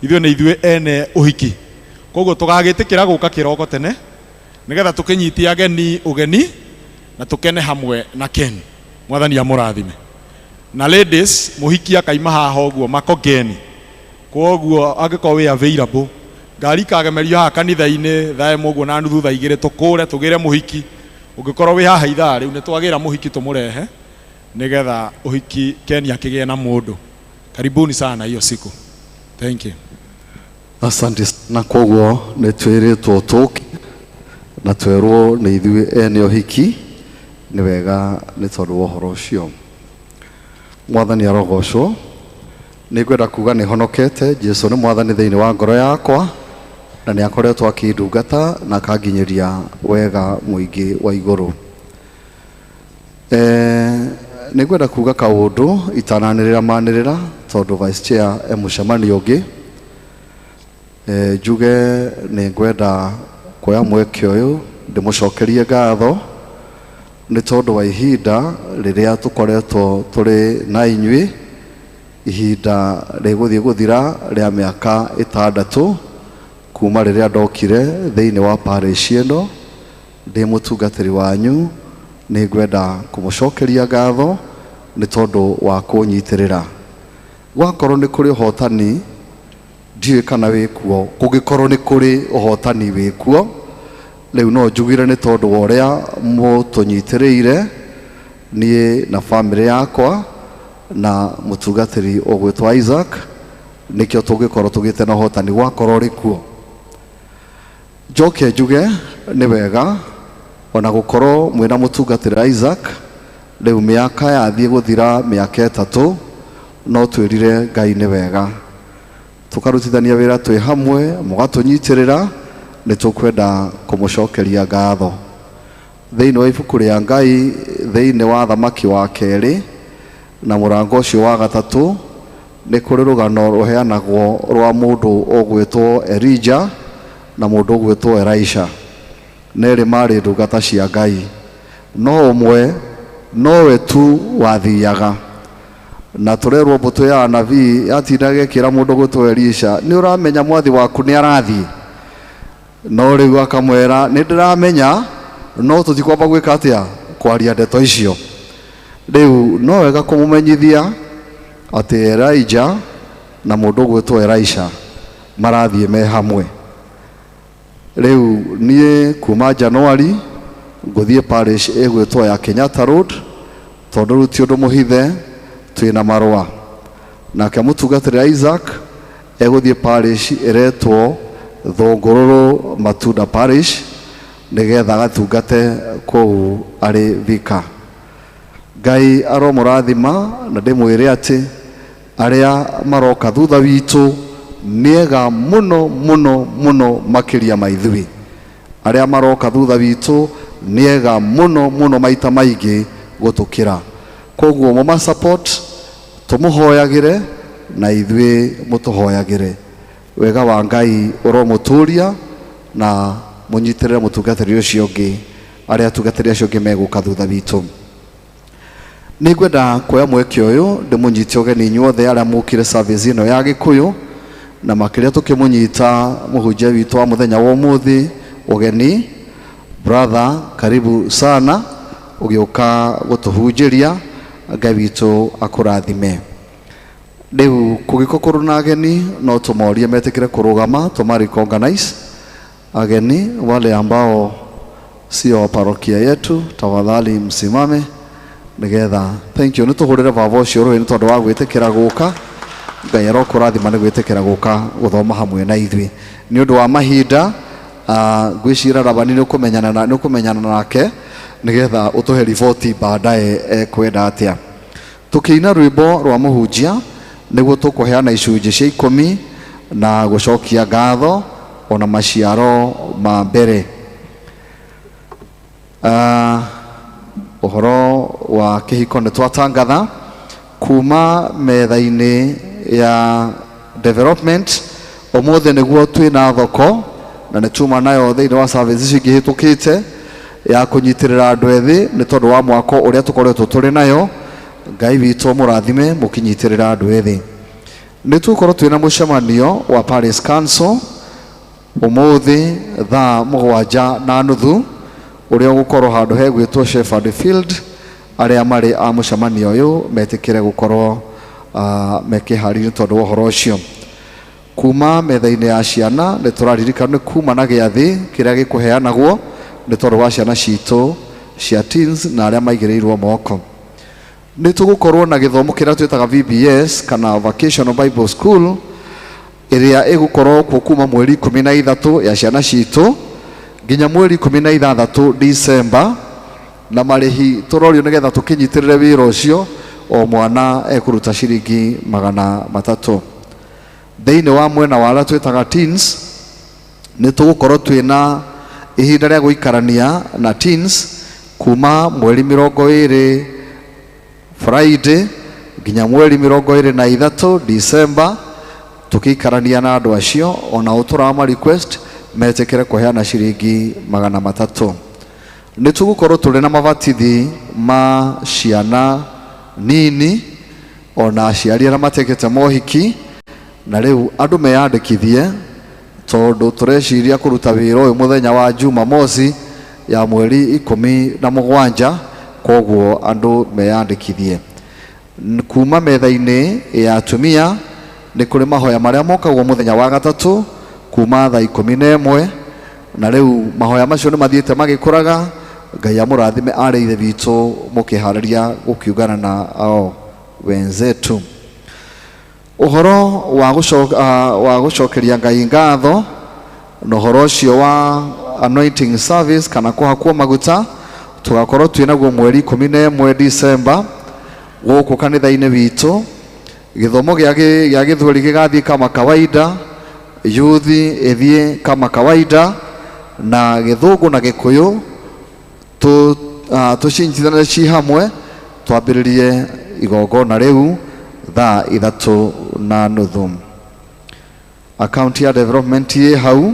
ithuĩ nĩ ithuĩ ene ũhiki, koguo tũgagĩtĩkĩra gũka kĩroko tene nĩgetha tũkĩnyitie ageni ũgeni na tũkene hamwe na Ken. Mwathani amũrathime. Na ladies, mũhiki akaima haha ũguo Makongeni, koguo angĩkorwo wĩ available, ngari ikagemerio haha kanitha-inĩ thaa ĩmwe ũguo na nuthu, thaa igĩrĩ, tũkũre tũgĩre mũhiki. Ũngĩkorwo wĩ haha ithaa rĩu, nĩ twagĩra mũhiki tũmũrehe nĩgetha ũhiki Ken akĩgĩe na mũndũ. Karibuni sana hiyo siku. Thank you. Asante. Na koguo nĩ twĩrĩtwo tũke na twerwo nĩ ithuĩ ene ũhiki. Nĩ wega nĩ tondũ wa ũhoro ũcio. Mwathani arogocwo. Nĩ ngwenda kuga nĩ honokete. Jesu nĩ mwathani thĩinĩ wa ngoro yakwa na nĩ akoretwo akĩndungata na akanginyĩria wega mũingĩ wa igũrũ. Nĩ ngwenda kuga kaũndũ itananĩrĩra manĩrĩra tondũ vice chair e mũcemanio ũngĩ. Njuge nĩ ngwenda kuoya mweke ũyũ ndĩmũcokerie ngatho nĩ tondũ wa ihinda rĩrĩa tũkoretwo tũrĩ na inyuĩ, ihinda rĩgũthiĩ gũthira rĩa mĩaka 6 kuma rĩrĩa ndokire thĩinĩ wa parish ĩno ndĩ mũtungatĩri wanyu. Nĩ ngwenda kũmũcokeria ngatho nĩ tondũ wa kũnyitĩrĩra. Gwakorwo nĩ kũrĩ ũhotani, ndiũĩ kana wĩkuo, kũngĩkorwo nĩ kũrĩ ũhotani wĩkuo rĩu, no njugire nĩ tondũ wa ũrĩa mũtũnyitĩrĩire niĩ na bamĩrĩ yakwa na mũtungatĩri ũgwĩtwo Isaac, nĩkĩo tũngĩkorwo tũgĩte na ũhotani gwakorwo rĩ kuo. Njoke njuge nĩ wega ona gũkorwo mwĩna mũtungatĩri Isaac rĩu mĩaka yathiĩ gũthira mĩaka 3, no twĩrire Ngai nĩ wega tũkarutithania wĩra twĩ hamwe, mũgatũnyitĩrĩra. Nĩ tũkwenda kũmũcokeria ngatho. Thĩinĩ wa ibuku rĩa Ngai, thĩinĩ wa Thamaki wa Kerĩ na mũrango ũcio wa 3, nĩ kũrĩ rũgano rũheanagwo rwa mũndũ ũgwĩtwo Elija na mũndũ ũgwĩtwo Elisha. Nerĩ marĩ ndungata cia Ngai, no ũmwe nowe tu wathiaga, na tũrerwo mbũtũ ya anabii yatindaga ĩkĩra mũndũ ũgwĩtwo Elisha, nĩ ũramenya mwathi waku nĩ arathiĩ? No rĩu akamwĩra, nĩ ndĩramenya, no tũtikwamba gwĩka atĩa kwaria ndeto icio. Rĩu no wega kũmũmenyithia atĩ Elijah na mũndũ ũgwĩtwo Elisha marathiĩ me hamwe. Rĩu niĩ kuma January ngũthiĩ parish ĩgwĩtwo ya Kenyatta Road, tondũ rĩu ti ũndũ mũhithe twĩna marũa. Nake mũtungatĩri Isaac egũthiĩ parish ĩretwo Thũngũrũrũ Matunda Parish nĩgetha agatungate kũu arĩ vika. Ngai aromũrathima, na ndĩmwĩre atĩ arĩa maroka thutha witũ nĩega mũno mũno mũno makĩria ma ithuĩ. Arĩa maroka thutha witũ nĩega mũno mũno maita maingĩ gũtũkĩra. Koguo mũma support, tũmũhoyagĩre na ithuĩ mũtũhoyagĩre. Wega wa Ngai ũromũtũria na mũnyitĩrĩre mũtungatĩri ũcio ũngĩ, arĩa atungatĩri acio angĩ megũka thutha witũ. Nĩ ngwenda kuoya mweke ũyũ ndĩmũnyite ũgeni inyuothe arĩa mũkire service ĩno ya Gĩkũyũ, na makĩria tũkĩmũnyita mũhunjia witũ wa mũthenya wa ũmũthĩ ũgeni. Brother, karibu sana ũgĩũka gũtũhunjĩria. Ngai witũ akũrathime. Rĩu kũngĩkorwo kũrĩ na ageni, no tũmorie metĩkĩre kũrũgama tũma recognize ageni wale ambao sio wa parokia yetu. Tafadhali msimame nigetha. Thank you. Nĩ tũhũrĩre baba ũcio rũĩ nĩ tondũ wa gwĩtĩkĩra gũka. Ngai arokũrathima nĩ gwĩtĩkĩra gũka gũthoma hamwe na ithuĩ. Nĩ ũndũ wa mahinda, ngwĩciria Rabani nĩ ũkũmenyana nake nĩgetha ũtũhe riboti baadaye ekwenda atĩa. Tũkĩina rwĩmbo rwa mũhunjia nĩguo tũkũheana icunjĩ cia ikũmi na gũcokia ngatho ona maciaro ma mbere. Ũhoro wa kĩhiko nĩ twatangatha kuma metha-inĩ ya development ũmũthĩ nĩguo twĩna thoko na nĩ tuma nayo thĩinĩ wa service icio ingĩ hĩtũkĩte ya kũnyitĩrĩra andũ ethĩ nĩ tondũ wa mwako ũrĩa tũkoretwo tũrĩ nayo. Ngai witũ mũrathime mũkĩnyitĩrĩra andũ ethĩ. Nĩ tũgũkorwo twĩna mũcemanio wa Parish Council ũmũthĩ thaa 7:30 ũrĩa ũgũkorwo handũ hegwĩtwo Shepherd Field. Arĩa marĩ a mũcemanio ũyũ metĩkĩre gũkorwo mekĩharĩirie tondũ wa ũhoro ũcio. Kuma metha-inĩ ya ciana nĩ tũraririkana nĩ kuma na gĩathĩ kĩrĩa gĩkũheanagwo nĩ tondũ wa ciana citũ cia teens na arĩa maigĩrĩirwo moko. Nĩ tũgũkorwo na gĩthomo kĩrĩa twĩtaga VBS kana Vocational Bible School ĩrĩa ĩgũkorwo kuo kuma mweri 13 ya ciana citũ nginya mweri 16 December, na marĩhi tũrorio nĩgetha tũkĩnyitĩrĩre wĩra ũcio o mwana ekũruta ciringi 300. Thĩinĩ wa mwena wa arĩa twĩtaga teens nĩ tũgũkorwo twĩna ihinda rĩa gũikarania na teens kuma mweri 20 Friday nginya mweri 23 December, tũkĩikarania na andũ acio ona ũtũrama request metĩkĩre kũheana ciringi 300. Nĩ tũgũkorwo tũrĩ na mabatithi ma ciana nini ona aciari arĩa matekĩte mohiki, na rĩu andũ meyandĩkithie tondũ tũreciria kũruta wĩra ũyũ mũthenya wa Jumamosi ya mweri 17, koguo andũ meyandĩkithie. Kuma metha-inĩ ya atumia nĩ kũrĩ mahoya marĩa mokagwo mũthenya wa gatatũ kuma thaa 11, na rĩu mahoya macio nĩ mathiĩte magĩkũraga. Ngai amũrathime arĩ ithe witũ mũkĩharĩria gũkiungana na ao wenzetu. Ũhoro wa gũcokeria Ngai ngatho na ũhoro ũcio wa anointing service kana kũhakwo maguta tũgakorwo twĩ naguo mweri 11 December gũkũ kanitha-inĩ witũ. Gĩthomo gĩa gĩthweri gĩgathiĩ kama kawaida, yuthi ĩthiĩ kama kawaida, na gĩthũngũ na gĩkũyũ tũcinyitithanie ci hamwe twambĩrĩrie igongona rĩu thaa 3:30. Akaunti ya development ĩ hau.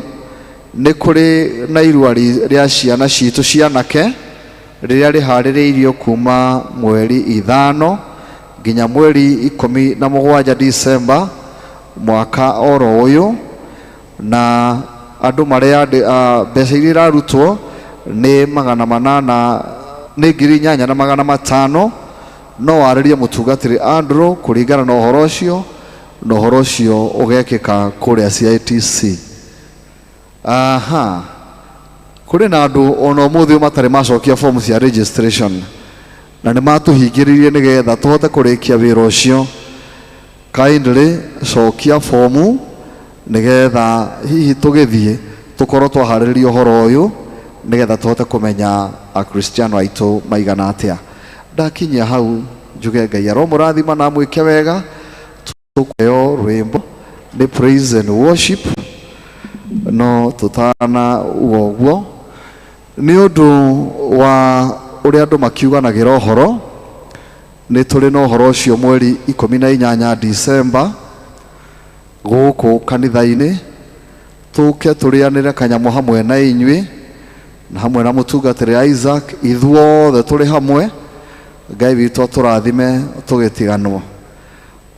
Nĩ kũrĩ na irua rĩa ciana citũ cianake rĩrĩa rĩharĩrĩirio kuma mweri 5 nginya mweri 17 December mwaka oro ũyũ, na andũ marĩa mbeca iria irarutwo nĩ 800 nĩ 8500. No warĩrie mũtungatĩri Andrew kũringana na ũhoro ũcio, na ũhoro ũcio ũgekĩka kũrĩa CITC. Aha, kũrĩ na andũ ona ũmũthĩ matarĩ macokia form cia registration na nĩ matũhingĩrĩirie nĩgetha tũhote kũrĩkia wĩra ũcio. Kindly cokia fomu nĩgetha hihi tũgĩthiĩ tũkorwo twaharĩrĩria ũhoro ũyũ nĩgetha tũhote kũmenya akristiano aitũ maigana atĩa. Ndakinyia hau njuge Ngai aromũrathima na amwĩke wega. Tũkũheo rwĩmbo nĩ praise and worship, no tũtana uga ũguo nĩ ũndũ wa ũrĩa andũ makiuganagĩra ũhoro. Nĩ tũrĩ na ũhoro ũcio mweri 18 December gũkũ kanitha-inĩ, tũke tũrĩanĩre kanyamũ hamwe na inyuĩ na hamwe na mũtungatĩri Isaac, ithuothe tũrĩ hamwe. Ngai witũ atũrathime tũgĩtiganwo,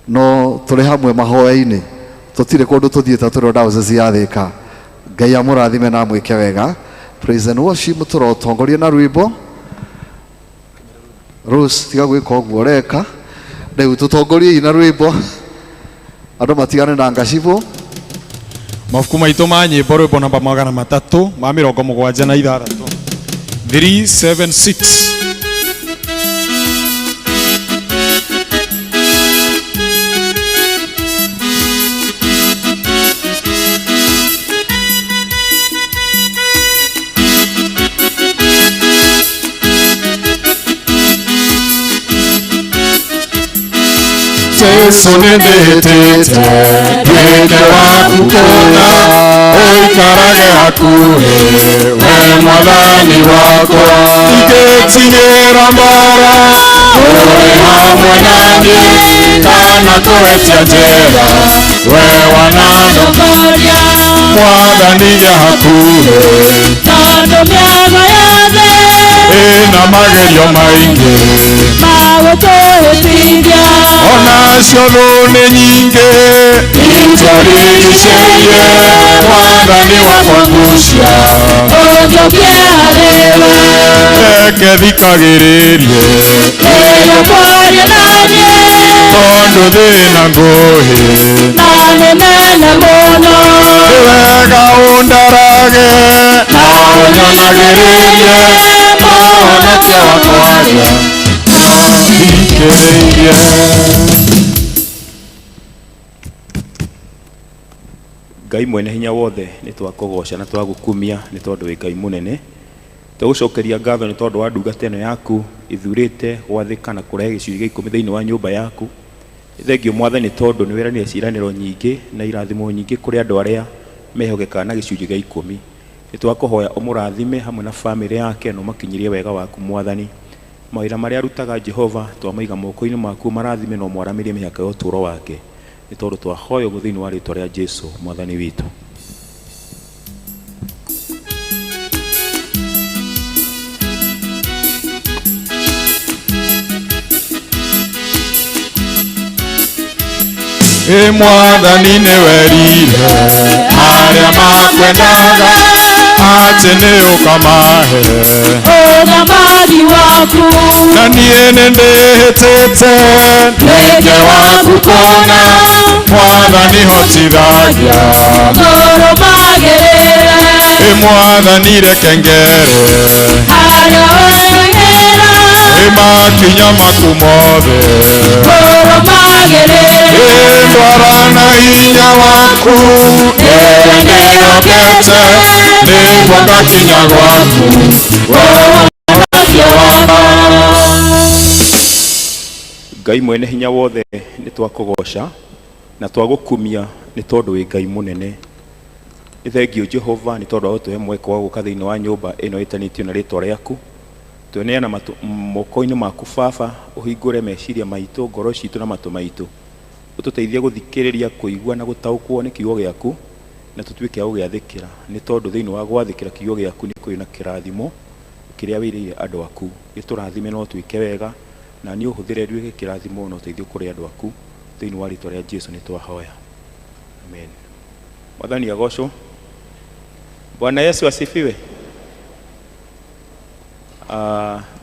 no tũrĩ hamwe mahoya-inĩ, tũtirĩ kũndũ tũthiĩte tũrĩ o diocese ya Thĩka. Ngai amũrathime na amwĩke wega. Praise and worship tũrotongoria na rwĩmbo. Rose, tiga gwĩka ũguo ũreka. Rĩu tũtongoriei na rwĩmbo andũ matigane na ngacibũ. Mabuku maitũ ma nyĩmbo rwĩmbo namba 376 376. Jesu nĩndĩhĩtĩte nduĩke waku kũna ũikarage hakuhĩ we mwathani wakwa ingĩtigĩra mbara ũrĩ hamwe naniĩ kana kũhetia njĩra we wananongoria mwathani gĩa hakuhĩ tondũ mĩago yothe ĩna magerio maingĩ magũkũhĩtithia onacio thũ nĩ nyingĩ itũrigicĩirie mwathani wakwa ngucia ũnjũkie harĩwe reke thikagĩrĩrie rĩrĩa kwaria naniĩ tondũ thĩna ngũhĩ na nĩ nene mũno nĩ wega ũndarage na ũnyonagĩrĩrie mũhonokia wakwa arĩa thikĩrĩirie. Ngai mwene hinya wothe nĩ twakũgoca na twagũkumia nĩ tondũ wĩ Ngai mũnene. Tũgũcokeria ngatho nĩ tondũ wa ndungata ĩno yaku ithurĩte gwathĩka na kũrehe gĩcunjĩ gĩa ikũmi thĩinĩ wa nyũmba yaku. Thengio mwathani tondũ nĩ wĩranĩire ciĩranĩro nyingĩ na irathimo nyingĩ kũrĩ andũ arĩa mehokekaga na gĩcunjĩ gĩa ikũmi. Nĩ twakũhoya ũmũrathime hamwe na bamĩrĩ yake na ũmakinyĩrie wega waku mwathani. Mawĩra marĩa arutaga Jehova twamaiga moko-inĩ maku marathime na ũmwaramĩrie mĩhaka ya ũtũũro wake. Nĩ tondũ twahoya ũguo thĩinĩ wa rĩtwa rĩa Jesu mwathani witũ. Ĩ mwathani nĩwerire arĩa makwendaga atĩ nĩ ũkamahe ũthamaki waku na niĩ nĩndĩhĩtĩte nduĩke waku kũna mwathani hotithagia ngũrũmagĩrĩre Ĩ mwathani reke ngere harĩa ũragĩra ĩ makinya maku mothe ngũrũmagĩrĩre Ĩ ndwara na hinya waku ĩrĩa ndĩhokete nĩguo ngakinya gwaku ũhonokia wakwa. Ngai mwene hinya wothe nĩ twakũgoca na twagũkumia nĩ tondũ wĩ Ngai mũnene. Nĩ thengio Jehova nĩ tondũ wa gũtũhe mweke wa gũka thĩinĩ wa nyũmba ĩno ĩtanĩtio na rĩtwa rĩaku. Tweneana moko-inĩ maku baba, ũhingũre meciria maitũ, ngoro citũ na matũ maitũ. Ũtũteithie gũthikĩrĩria, kũigua na gũtaũkwo nĩ kiugo gĩaku na tũtuĩke a gũgĩathĩkĩra nĩ tondũ thĩinĩ wa gwathĩkĩra kiugo gĩaku nĩ kũrĩ na kĩrathimo kĩrĩa wĩrĩire andũ aku. Gĩtũrathime no twĩke wega na niĩ ũhũthĩre nduĩke kĩrathimo na ũteithio kũrĩ andũ aku thĩinĩ wa rĩtwa rĩa Jesu nĩ twahoya. Amen. Mwathani agocwo. Bwana Yesu asifiwe.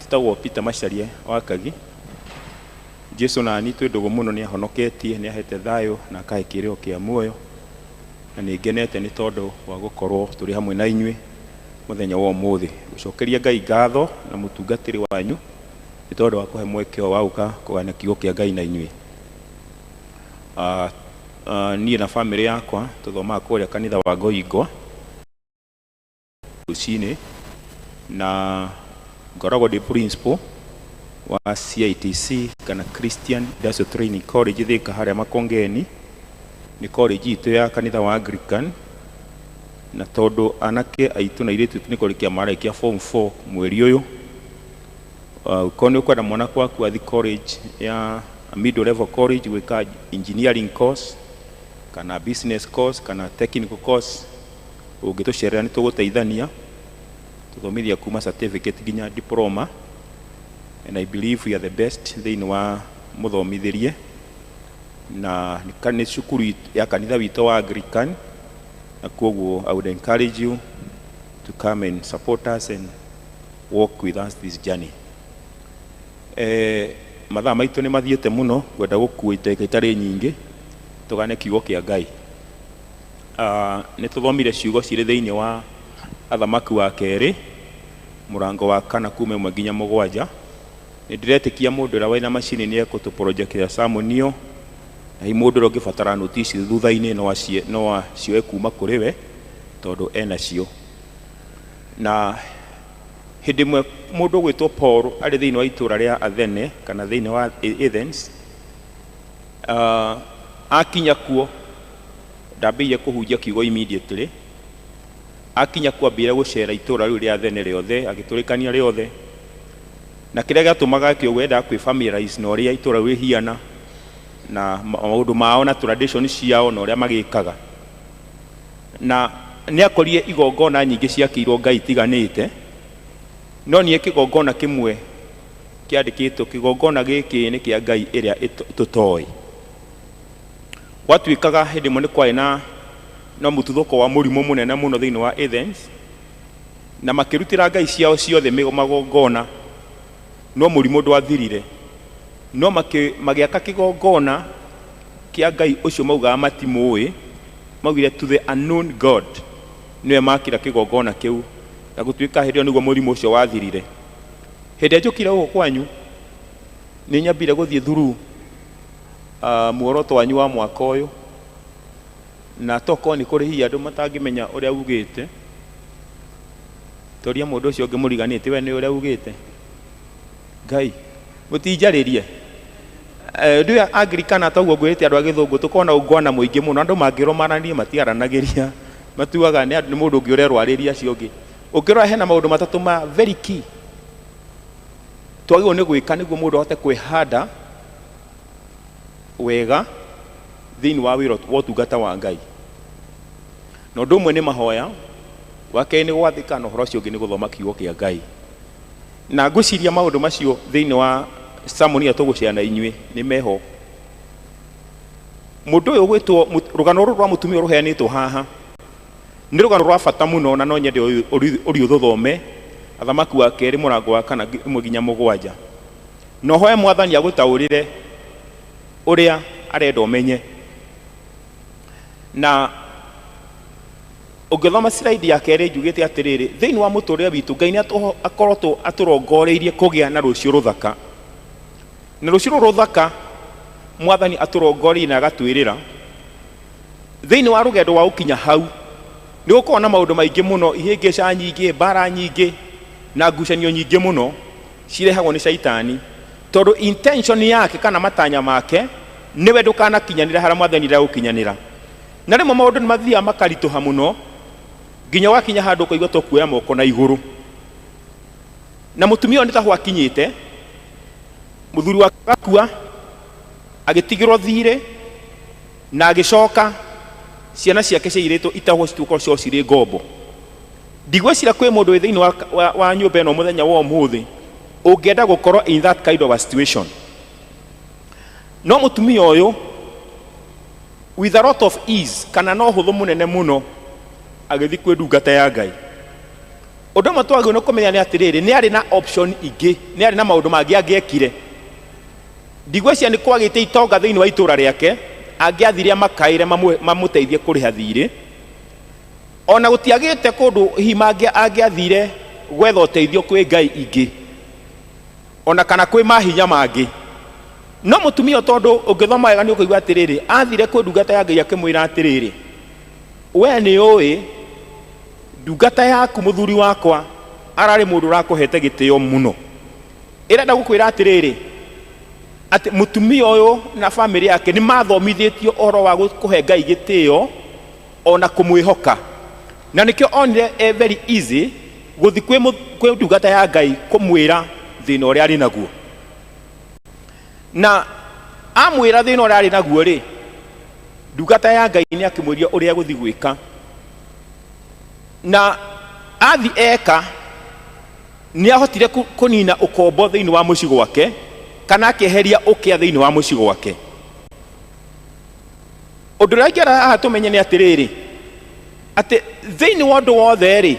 Tĩtagwo Peter Macharia wa Kagi. Jesu na niĩ twĩ ndũgũ mũno nĩ ahonoketie nĩ ahete thayũ na akahe kĩrĩro kĩa muoyo na nĩ ngenete nĩ tondũ wa gũkorwo tũrĩ hamwe na inyuĩ mũthenya wa ũmũthĩ. Gũcokeria Ngai ngatho na mũtungatĩri wanyu nĩ tondũ wa kũhe mweke wa gũka kũgana kiugo kĩa Ngai na inyuĩ. Niĩ na bamĩrĩ yakwa tũthomaga kũrĩa kanitha wa Ngoingwa rũcinĩ na ngoragwo ndĩ principal wa CITC kana Christian Industrial Training College Thika harĩa Makongeni. Nĩ college itũ ya kanitha wa Anglican na tondũ anake aitũ na airĩtu nĩ kũrĩkia marĩkia form 4 mweri ũyũ. Ũkorwo nĩ ũkwenda mwana waku athi college ya middle level college gwĩka engineering course kana business course kana technical course ũngĩtũcerera nĩ tũgũteithania tũthomithia kuma certificate nginya diploma and I believe we are the best thĩinĩ wa mũthomithĩrie na nĩ cukuru ya kanitha witũ wa Anglican na kwoguo I would encourage you to come and support us and walk with us this journey. Mathaa maitũ nĩ mathiĩte mũno ngwenda gũkua ndagĩka itarĩ nyingĩ tũgane kiugo kĩa Ngai. Nĩ tũthomire ciugo cirĩ thĩinĩ wa Athamaki wa kerĩ mũrango wa 4 kuma 1 nginya 7. Nĩ ndĩretĩkia mũndũ ũrĩa wĩna macini nĩ ekũtũprojectĩra sermon ĩyo na hihi mũndũ ũrĩa ũngĩbatara notice thutha-inĩ no acioe kuma kũrĩ we tondũ enacio. Na hĩndĩ ĩmwe mũndũ ũgwĩtwo Paul arĩ thĩinĩ wa itũũra rĩa Athene kana thĩinĩ wa Athens Akinya kuo ndambĩrĩirie kũhunjia kiugo immediately. Akinya kuo ambire gũcera itũra rĩu rĩa Athene rĩothe, agĩtũrĩkania rĩothe, na kĩrĩa gĩatũmaga eke ũguo endaga kwĩ familiarize na ũrĩa itũra rĩu rĩhiana na maũndũ mao na tradition ciao na ũrĩa magĩkaga. Na nĩ akorire igongona nyingĩ ciakĩirwo ngai itiganĩte, no niĩ kĩgongona kĩmwe kĩandĩkĩtwo, kĩgongona gĩkĩ nĩ kĩa ngai ĩrĩa tũtoĩ. Gwatuĩkaga hĩndĩ ĩmwe nĩ kwarĩ na mũtuthũko wa mũrimũ mũnene mũno thĩinĩ wa Athens, na makĩrutĩra ngai ciao ciothe magongona, no mũrimũ ndwathirire. No magĩaka kĩgongona kĩa ngai ũcio maugaga matimũĩ, maugire to the unknown God, nĩwe makĩra kĩgongona kĩu, na gũtuĩka hĩndĩ ĩyo nĩguo mũrimũ ũcio wathirire. Hĩndĩ ĩrĩa njũkire gũkũ kwanyu, nĩ nyambire gũthiĩ through muoroto wanyu wa mwaka ũyũ, na tokorwo nĩ kũrĩ hihi andũ matangĩmenya ũrĩa ugĩte. Toria mũndũ ũcio ũngĩ mũriganĩtie, we nĩ ũrĩa ugĩte. Ngai mũtinjarĩrie. Ndũ ya Anglikana toguo ngwĩrĩte andũ a gĩthũngũ tũkorwo na ũngwana mũingĩ mũno, andũ mangĩrwo maranĩrie matiaranagĩria, matuaga nĩ mũndũ ũngĩ ũrerwo arĩrie acio ũngĩ. Ũngĩrora hena maũndũ matatũ ma very key twagĩrĩirwo nĩ gwĩka nĩguo mũndũ ahote kwĩhanda wega thĩinĩ wa wĩra wa ũtungata wa Ngai. Na ũndũ ũmwe nĩ mahoya, wa kerĩ nĩ gwathĩka, na ũhoro ũcio ũngĩ nĩ gũthoma kiugo kĩa Ngai. Na ngwĩciria maũndũ macio thĩinĩ wa sermon ĩrĩa tũgũcea na inyuĩ nĩ meho. Mũndũ ũyũ ũgwĩtwo, rũgano rũrũ rwa mũtumia rũheanĩtwo haha nĩ rũgano rwa bata mũno, na no nyende ũri ũthũthome Athamaki wa kerĩ mũrango wa 4 1 nginya 7, na ũhoe Mwathani agũtaũrĩre ũrĩa arenda ũmenye. Na ũngĩthoma slide ya kerĩ njugĩte atĩrĩrĩ, thĩinĩ wa mũtũrĩre witũ Ngai nĩ akorotwo atũrongoreirie kũgĩa na rũciũ rũthaka, na rũciũ rũrũ rũthaka Mwathani atũrongoreirie na agatwĩrĩra thĩinĩ wa rũgendo wa gũkinya hau nĩ gũkorwo na maũndũ maingĩ mũno, ihĩngĩca nyingĩ, mbara nyingĩ na ngucanio nyingĩ mũno cirehagwo nĩ caitani, tondũ intention yake kana matanya make nĩwe ndũkanakinyanĩra harĩa Mwathani arenda gũkinyanĩra. Na rĩmwe maũndũ nĩ mathiaga makaritũha mũno nginya ũgakinya handũ ũkaigua to kuoya moko na igũrũ. Na mũtumia ũyũ nĩ taho akinyĩte, mũthuri wake agakua, agĩtigĩrwo thirĩ, na agĩcoka ciana ciake cia irĩtũ itahwo cituĩka cio cirĩ ngombo. Ndigwĩciria kwĩ mũndũ wĩ thĩinĩ wa nyũmba ĩno mũthenya wa ũmũthĩ ũngĩenda gũkorwo in that kind of a situation. No mũtumia ũyũ with a lot of ease, kana no ũhũthũ mũnene mũno, agĩthiĩ kwĩ ndungata ya Ngai. Ũndũ ũmwe twagĩrĩirwo nĩ kũmenya nĩ atĩrĩrĩ, nĩ arĩ na option ingĩ, nĩ arĩ na maũndũ mangĩ angĩekire. Ndigwĩciria nĩ kwagĩte itonga thĩinĩ wa itũra rĩake angĩathire amakaĩre mamũteithie kũrĩha thirĩ. Ona gũtiagĩte kũndũ hihi angĩathire gwetha ũteithio kwĩ ngai ingĩ, ona kana kwĩ mahinya mangĩ. No mũtumia ũyũ, tondũ ũngĩthoma wega nĩ ũkũigua atĩrĩrĩ, athire kwĩ ndungata ya Ngai akĩmwĩra atĩrĩrĩ, we nĩ ũĩ ndungata yaku mũthuri wakwa ararĩ mũndũ ũrakũhete gĩtĩo mũno. Ĩrenda gũkwĩra atĩrĩrĩ, atĩ mũtumia ũyũ na bamĩrĩ yake nĩ mathomithĩtio ũhoro wa kũhe Ngai gĩtĩo ona kũmwĩhoka, na nĩkĩo onire e very easy gũthiĩ kwĩ ndungata ya Ngai kũmwĩra thĩna ũrĩa arĩ naguo. Na amwĩra thĩna ũrĩa arĩ naguo rĩ, ndungata ya Ngai nĩ akĩmwĩria ũrĩa egũthiĩ gwĩka. Na athi eka nĩ ahotire kũnina ũkombo thĩinĩ wa mũciĩ gwake, kana akĩeheria ũkĩa thĩinĩ wa mũciĩ gwake. Ũndũ ũrĩa ingĩenda haha tũmenye nĩ atĩrĩrĩ, atĩ thĩinĩ wa ũndũ wothe rĩ,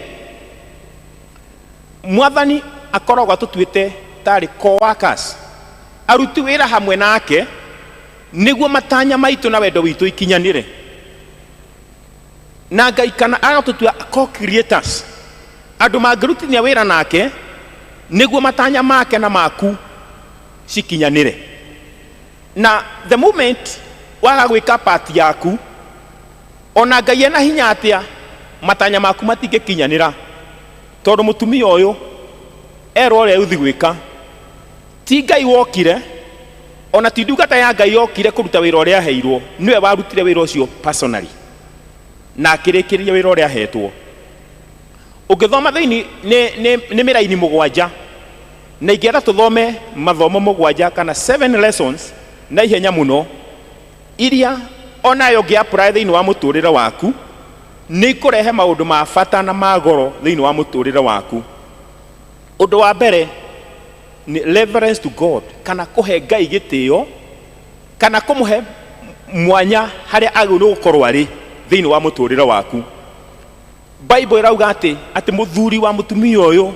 Mwathani akoragwo atũtuĩte tarĩ co-workers, aruti wĩra hamwe nake, nĩguo matanya maitũ na wendo witũ ikinyanĩre. Na Ngai kana agatũtua co-creators, andũ mangĩrutithania wĩra nake nĩguo matanya make na maku cikinyanĩre. Na the moment waga gwĩka part yaku, ona Ngai ena hinya atĩa, matanya maku matingĩkinyanĩra. Tondũ mũtumia ũyũ erwo ũrĩa egũthiĩ gwĩka, ti Ngai wokire, Ona ti ndungata ya Ngai yokire kũruta wĩra ũrĩa aheirwo, nĩwe warutire wĩra ũcio personally na akĩrĩkĩrĩria wĩra ũrĩa ahetwo. Ũngĩthoma thĩinĩ nĩ mĩraini 7, na ingĩenda tũthome mathomo 7 kana 7 lessons na ihenya mũno, iria onayo ũngĩ apply thĩinĩ wa mũtũrĩre waku, nĩ ikũrehe maũndũ ma bata na ma goro thĩinĩ wa mũtũrĩre waku. Ũndũ wa mbere nĩ reverence to God, kana kũhe Ngai gĩtĩo, kana kũmũhe mwanya harĩa agĩrĩirwo gũkorwo arĩ thĩinĩ wa mũtũrĩre waku. Bible ĩrauga atĩ mũthuri wa mũtumia ũyũ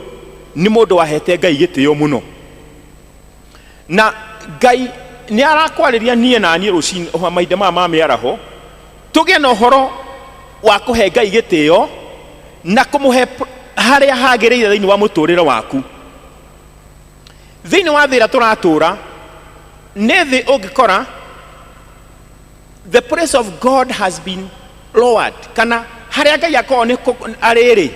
nĩ mũndũ wahete Ngai gĩtĩo mũno, na Ngai nĩ arakwarĩria niĩ na niĩ rũcinĩ mahinda maya ma mĩaraho, tũgĩe na ũhoro wa kũhe Ngai gĩtĩo na kũmũhe harĩa hagĩrĩire thĩinĩ wa mũtũrĩre waku. Thĩinĩ wa thĩ ĩrĩa tũratũra, nĩ thĩ ũngĩkora the place of God has been lowered, kana harĩa Ngai akoragwo nĩ arĩ-rĩ,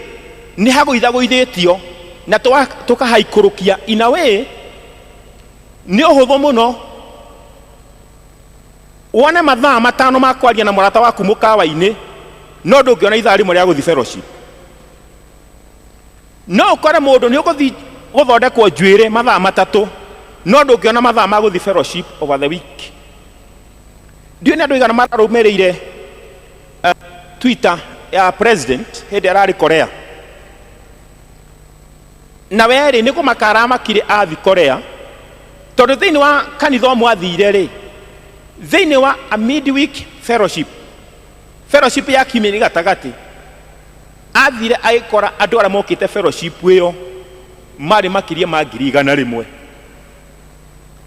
nĩ hagũithagũithĩtio na tũkahaikũrũkia in a way. Nĩ ũhũthũ mũno wone mathaa 5 ma kwaria na mũrata waku mũkawa-inĩ, no ndũngĩona ithaa rĩmwe rĩa gũthiĩ fellowship. No ũkore mũndũ nĩ ũgũthiĩ gũthondekwo njuĩrĩ mathaa 3, no ndũngĩona mathaa ma gũthiĩ fellowship over the week. Ndiũĩ nĩ andũ aigana mararũmĩrĩire Twitter ya president hĩndĩ ararĩ Korea. Na werĩ nĩ kũmaka aramakire athi Korea, tondũ thĩinĩ wa kanitha ũmwe athire rĩ, thĩinĩ wa a midweek fellowship, fellowship ya kiumia gatagatĩ, athire agĩkora andũ arĩa mokĩte fellowship ĩyo marĩ makĩria ma 100,000.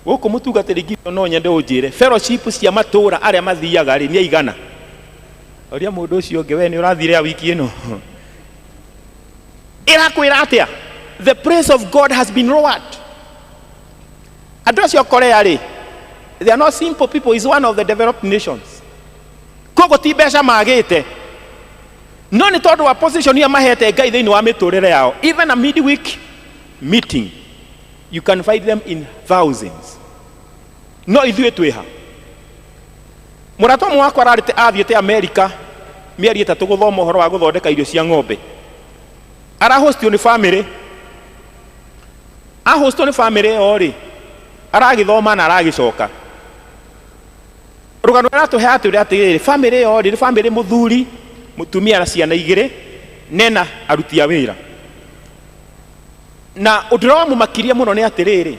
Gũkũ mũtungatĩri Gideon no nyende ũnjĩre fellowship cia matũũra arĩa mathiaga rĩ nĩ aigana? Ũria mũndũ ũcio ũngĩ, we nĩ ũrathire ya wiki ĩno? Ĩrakwĩra atĩa? The place of God has been lowered. Andũ acio Korea rĩ, they are not simple people, is one of the developed nations. Koguo ti mbeca magĩte, no nĩ tondũ wa position iria mahete Ngai thĩinĩ wa mĩtũrĩre yao. Even a midweek meeting, you can find them in thousands. No ithuĩ twĩha. Mũrata ũmwe wakwa ararĩte athiĩte Amerika mĩeri 3 gũthoma ũhoro wa gũthondeka irio cia ng'ombe. Arahostio nĩ family. Ahostwo nĩ family ĩyo rĩ, aragĩthoma na aragĩcoka. Rũgano rũratũhe atwĩra atĩrĩrĩ, family ĩyo rĩ, nĩ family mũthuri, mũtumia na ciana 2, nena aruti a wĩra. Na ũndũ ũrĩa wamũmakirie mũno nĩ atĩrĩrĩ,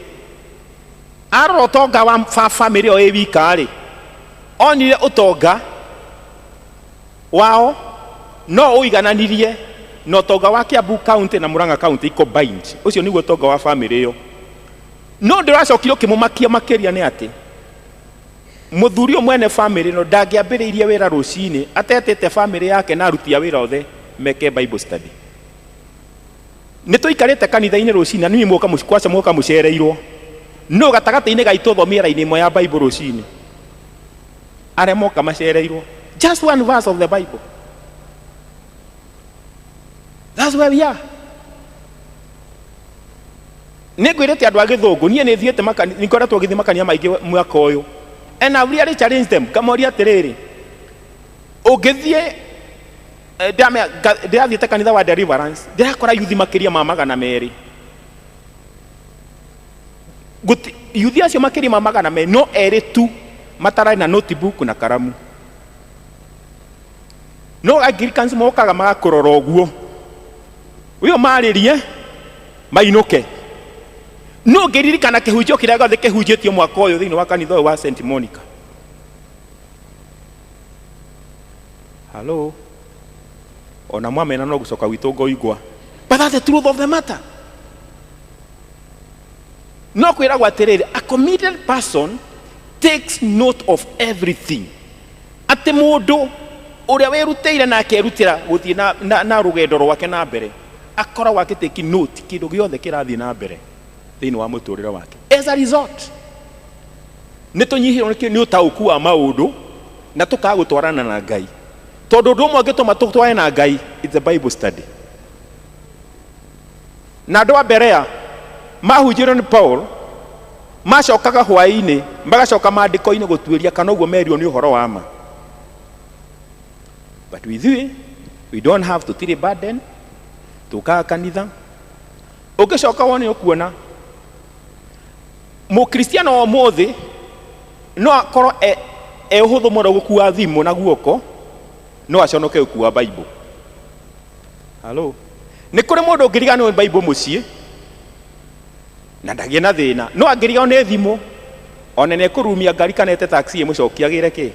arora ũtonga wa family ĩyo ĩ wika rĩ, onire ũtonga wao no ũigananirie na ũtonga wa Kiambu County na Murang'a County combined. Ũcio nĩguo ũtonga wa family ĩyo. No ũndũ ũracokire ũkĩmũmakia makĩria nĩ atĩ mũthuri ũyũ mwene family ĩno ndangĩambĩrĩirie wĩra rũcinĩ atetĩte family yake na aruti a wĩra othe meke Bible study. Nĩ tũikarĩte kanitha-inĩ rũcinĩ na niĩ mwoka kwaca mwoka mũcereirwo, no gatagatĩ-inĩ gaitũ thomie raini ĩmwe ya Bible rũcinĩ, arĩa moka macereirwo, just one verse of the Bible. That's where we are. Nĩ ngwĩrĩte andũ a gĩthũngũ, niĩ nĩ thiĩte nĩ ngoretwo ngĩthiĩ makanitha maingĩ mwaka ũyũ, and I've really challenged them. Ngamoria atĩrĩrĩ, ũngĩthiĩ, ndĩrathiĩte kanitha wa Deliverance, ndĩrakora yuthi makĩria ma 200. Yuthi acio makĩria ma 200 no erĩ tu matarĩ na notebook na karamu. No Anglicans mokaga magakũrora ũguo, ũyũ marĩrie mainũke. No ngĩririkana kĩhunjio kĩrĩa gĩothe kĩhunjĩtio mwaka ũyũ thĩinĩ wa kanitha ũyũ wa St Monica. Hello, ona mwamena no gũcoka gwitũ ngoigwa, but that's the truth of the matter. No kwĩragwo atĩrĩrĩ, a committed person takes note of everything. Atĩ mũndũ ũrĩa wĩrutĩire na akerutĩra gũthiĩ na rũgendo rwake na mbere, akoragwo agĩtake note kĩndũ gĩothe kĩrathiĩ na mbere thĩinĩ wa mũtũrĩre wake. As a result, nĩ tũnyihĩirwo nĩ ũtaũku wa maũndũ na tũkaga gũtwarana na Ngai. Tondũ ũndũ ũmwe ũngĩtũma tũtwarane na Ngai, it's a Bible study. Na andũ a Berea mahunjĩirio nĩ Paul, Macokaga hwaĩ-inĩ magacoka maandĩko-inĩ gũtuĩria kana ũguo merirwo nĩ ũhoro wa ma. But with you, we don't have tũtirĩ burden, tũkaga kanitha. Ũngĩcoka wone ũkuona mũkristiano wa ũmũthĩ no akorwo e ũhũthũ mũno gũkua thimũ na guoko, no aconoke gũkua Bible. Hello, nĩ kũrĩ mũndũ ũngĩriganĩrwo nĩ Bible mũciĩ na ndagĩe na thĩna, no angĩriganĩrwo nĩ thimũ ona nĩ ekũrumia ngari kana ete taxi ĩmũcokie agĩre kĩ.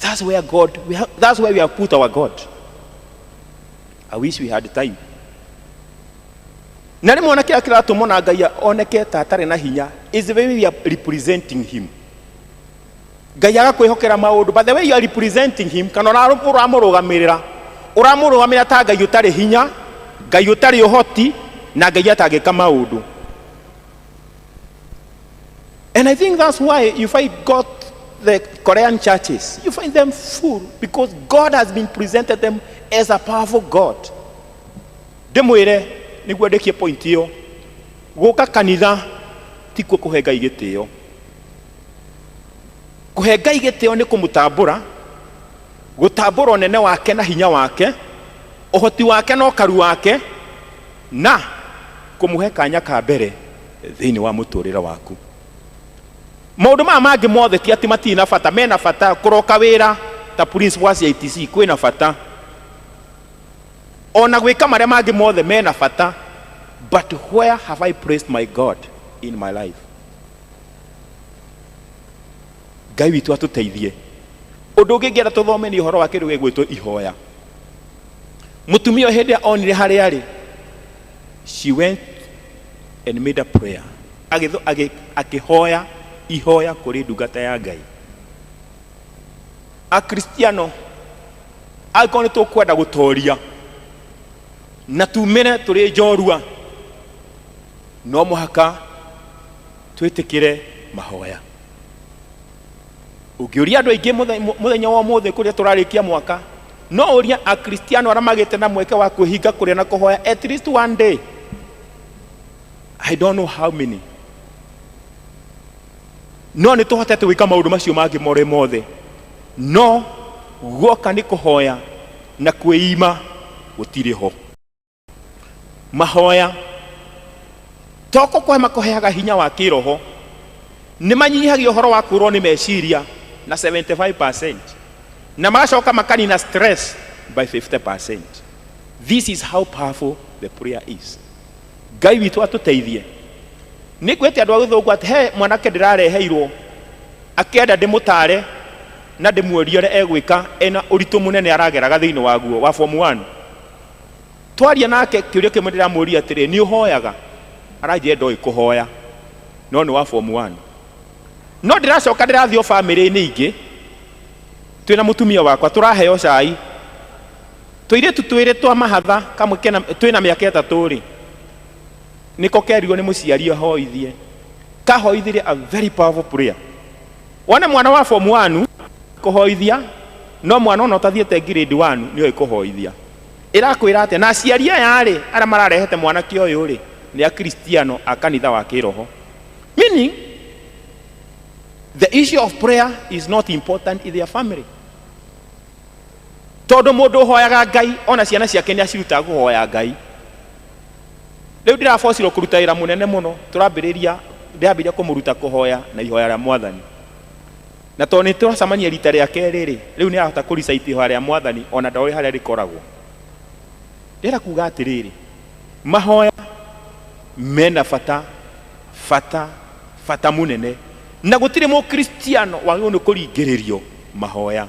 That's where God, that's where we have put our God. I wish we had time. Na rĩmwe ona kĩrĩa kĩratũmwo na Ngai oneke ta atarĩ na hinya is the way we are representing him. Ngai agakwĩhokera maũndũ, but the way you are representing him, kana ũramũrũgamĩrĩra, ũramũrũgamĩrĩra ta Ngai ũtarĩ hinya, Ngai ũtarĩ ũhoti, na Ngai atangĩka maũndũ. And I think that's why you find God, the Korean churches, you find them full because God has been presented them as a powerful God. Ndĩmwĩre nĩguo ndĩkie point ĩyo, gũka kanitha tikuo kũhe Ngai gĩtĩo. Kũhe Ngai gĩtĩo nĩ kũmũtambũra, gũtambũra ũnene wake na hinya wake, ũhoti wake na ũkaru wake, na kũmũhe kanya ka mbere thĩinĩ wa mũtũrĩre waku. Maũndũ maya mangĩ mothe ti atĩ matirĩ na bata, mena bata. Kũroka wĩra ta principal wa CITC kwĩna bata, ona gwĩka marĩa mangĩ mothe mena bata, but where have I placed my God in my life? Ngai witũ atũteithie. Ũndũ ũngĩ ingĩenda tũthome nĩ ũhoro wa kĩndũ gĩgwĩtwo ihoya. Mũtumia ũyũ hĩndĩ ĩrĩa onire harĩa arĩ, she went and made a prayer. Akĩhoya ihoya kũrĩ ndungata ya Ngai. Akristiano angĩkorwo nĩ tũkwenda gũtoria na tumĩre tũrĩ njorua, no mũhaka twĩtĩkĩre mahoya. Ũngĩũria andũ aingĩ mũthenya wa ũmũthĩ kũrĩa tũrarĩkia mwaka, no ũrie akristiano arĩa magĩte na mweke wa kwĩhinga kũrĩa na kũhoya at least one day, I don't know how many. No nĩ tũhotete gwĩka maũndũ macio mangĩ more mothe, no guoka nĩ kũhoya na kwĩima gũtirĩ ho. Mahoya to kũkũhe makũheaga hinya wa kĩroho, nĩ manyihagia ũhoro wa kũrwo nĩ meciria na 75%, na magacoka makanina stress by 50%. This is how powerful the prayer is. Ngai witũ atũteithie. Nĩ ngwĩte andũ a gĩthũngũ atĩ he mwanake ndĩrareheirwo akĩenda ndĩmũtare na ndĩmuorie ũrĩa egwĩka ena ũritũ mũnene arageraga thĩinĩ waguo wa form 1. Twaria nake kĩũria kĩmwe ndĩramũria atĩrĩ, nĩ ũhoyaga? Aranjĩra ndoĩ kũhoya, no nĩ wa form 1. No ndĩracoka ndĩrathiĩ o bamĩrĩ-inĩ ingĩ, twĩna mũtumia wakwa tũraheo cai, tũirĩtu twĩrĩ twa mahatha kamwe kena twĩna mĩaka 3 rĩ, nĩko kerirwo nĩ mũciari ahoithie, kahoithirie a very powerful prayer. Wone mwana wa form 1 kũhoithia, no mwana ona ũtathiĩte grade 1 nĩoĩ kũhoithia. Ĩrakwĩra atĩa? Na aciari aya rĩ, arĩa mararehete mwanake ũyũ rĩ, nĩ akristiano a kanitha wa kĩroho. Meaning the issue of prayer is not important in their family. Tondũ mũndũ ũhoyaga Ngai ona ciana ciake nĩ acirutaga kũhoya Ngai. Rĩu ndĩrabocirwo kũruta wĩra mũnene mũno, tũrambĩrĩria, ndĩrambĩrĩria kũmũruta kũhoya na ihoya rĩa Mwathani. Na tondũ nĩ twacemania rita rĩa kerĩ rĩ, rĩu nĩ arahota kũ recite ihoya rĩa Mwathani ona ndoĩ harĩa rĩkoragwo. Ndĩrenda kuga atĩrĩrĩ, mahoya mena bata, bata, bata mũnene, na gũtirĩ mũkristiano wagĩrĩirwo nĩ kũringĩrĩrio mahoya.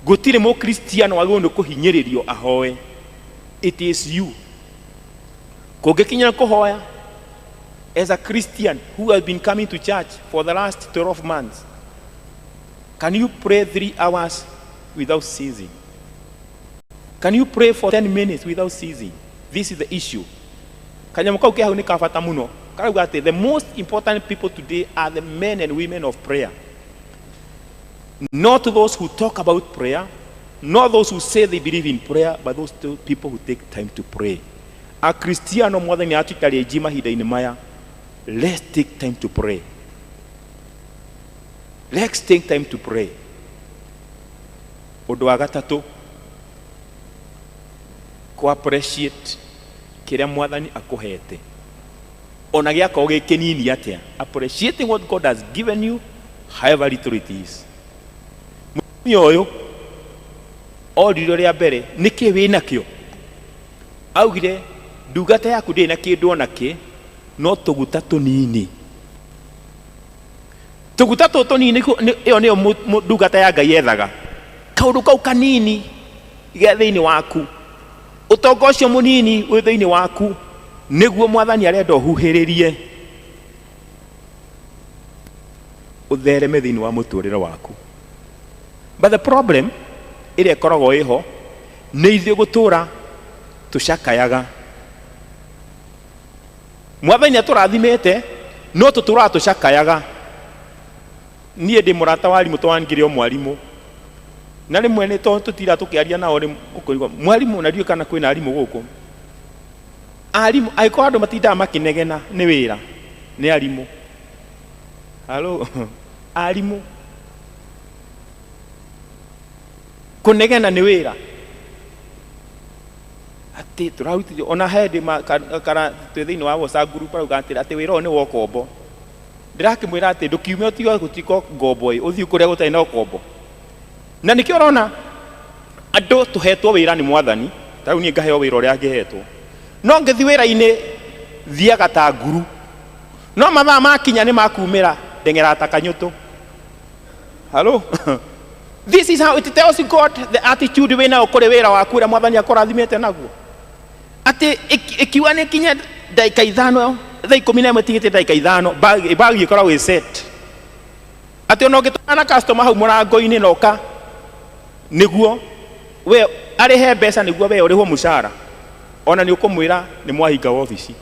Gũtirĩ mũkristiano wagĩrĩirwo nĩ kũhinyĩrĩrio ahoe. It is you. Kũngĩkinya kũhoya, as a Christian who has been coming to church for the last 12 months, can you pray 3 hours without ceasing? Can you pray for 10 minutes without ceasing? This is the issue. Kanyamũ kau ke hau nĩ ka bata mũno. Karauga atĩ the most important people today are the men and women of prayer. Not those who talk about prayer, not those who say they believe in prayer, but those people who take time to pray. Akristiano Mwathani atuikarie mahinda-inĩ maya, Let's take time to pray. Let's take time to pray. Ũndũ wa gatatũ, kũ appreciate kĩrĩa Mwathani akũhete, ona gĩakorwo gĩ kĩnini atĩa. Appreciating what God has given you, however little it is. Mũtumia ũyũ oririo rĩa mbere, nĩkĩ wĩ nakĩo? Augire, ndungata yaku ndĩrĩ na kĩndũ ona kĩ, no tũguta tũnini. Tũguta tũtũ tũnini, ĩyo nĩyo ndungata ya Ngai yethaga. Kaũndũ kau kanini ge thĩinĩ waku, ũtonga ũcio mũnini wĩ thĩinĩ waku, nĩguo Mwathani arenda ũhuhĩrĩrie ũthereme thĩinĩ wa mũtũrĩre waku. But the problem ĩrĩa ĩkoragwo ĩho nĩ ithuĩ gũtũra tũcakayaga. Mwathani atũrathimĩte, no tũtũraga tũcakayaga. Niĩ ndĩ mũrata wa arimũ, tondũ ngĩrĩ o mwarimũ, na rĩmwe nĩ tondũ tũtira tũkĩaria nao rĩ, ũkũigua mwarimũ, na ndiũĩ kana kwĩna arimũ gũkũ. Arimũ, angĩkorwo andũ matindaga makĩnegena nĩ wĩra, nĩ arimũ. Halo, arimũ kũnegena nĩ wĩra, atĩ tũrarutithio ona hĩndĩ kana twĩ thĩinĩ wa WhatsApp group, arauga atĩ wĩra ũyũ nĩ wa ũkombo. Ndĩrakĩmwĩra atĩ ndũkiume ũtige gũtuĩka ngombo ĩ, ũthiĩ kũrĩa gũtarĩ na ũkombo. Na nĩkĩo ũrona andũ tũhetwo wĩra nĩ Mwathani. Ta rĩu niĩ ngaheo wĩra ũrĩa ngĩhetwo, no ngĩthiĩ wĩra-inĩ thiaga ta nguru, no mathaa makinya nĩ makumĩra, ndeng'eraga ta kanyũtũ. Hello, this is how it tells God the attitude wĩnayo kũrĩ wĩra waku ũrĩa Mwathani akũrathimĩte naguo, atĩ ĩkiuga nĩ kinye ndagĩka 5, thaa 11 tigĩte ndagĩka 5, bag ĩkoragwo ĩ set, atĩ ona ũngĩtwarana na customer hau mũrango-inĩ na ũka nĩguo we arĩhe mbeca, nĩguo we ũrĩhwo mũcara, ona nĩ ũkũmwĩra nĩ mwahinga wabici,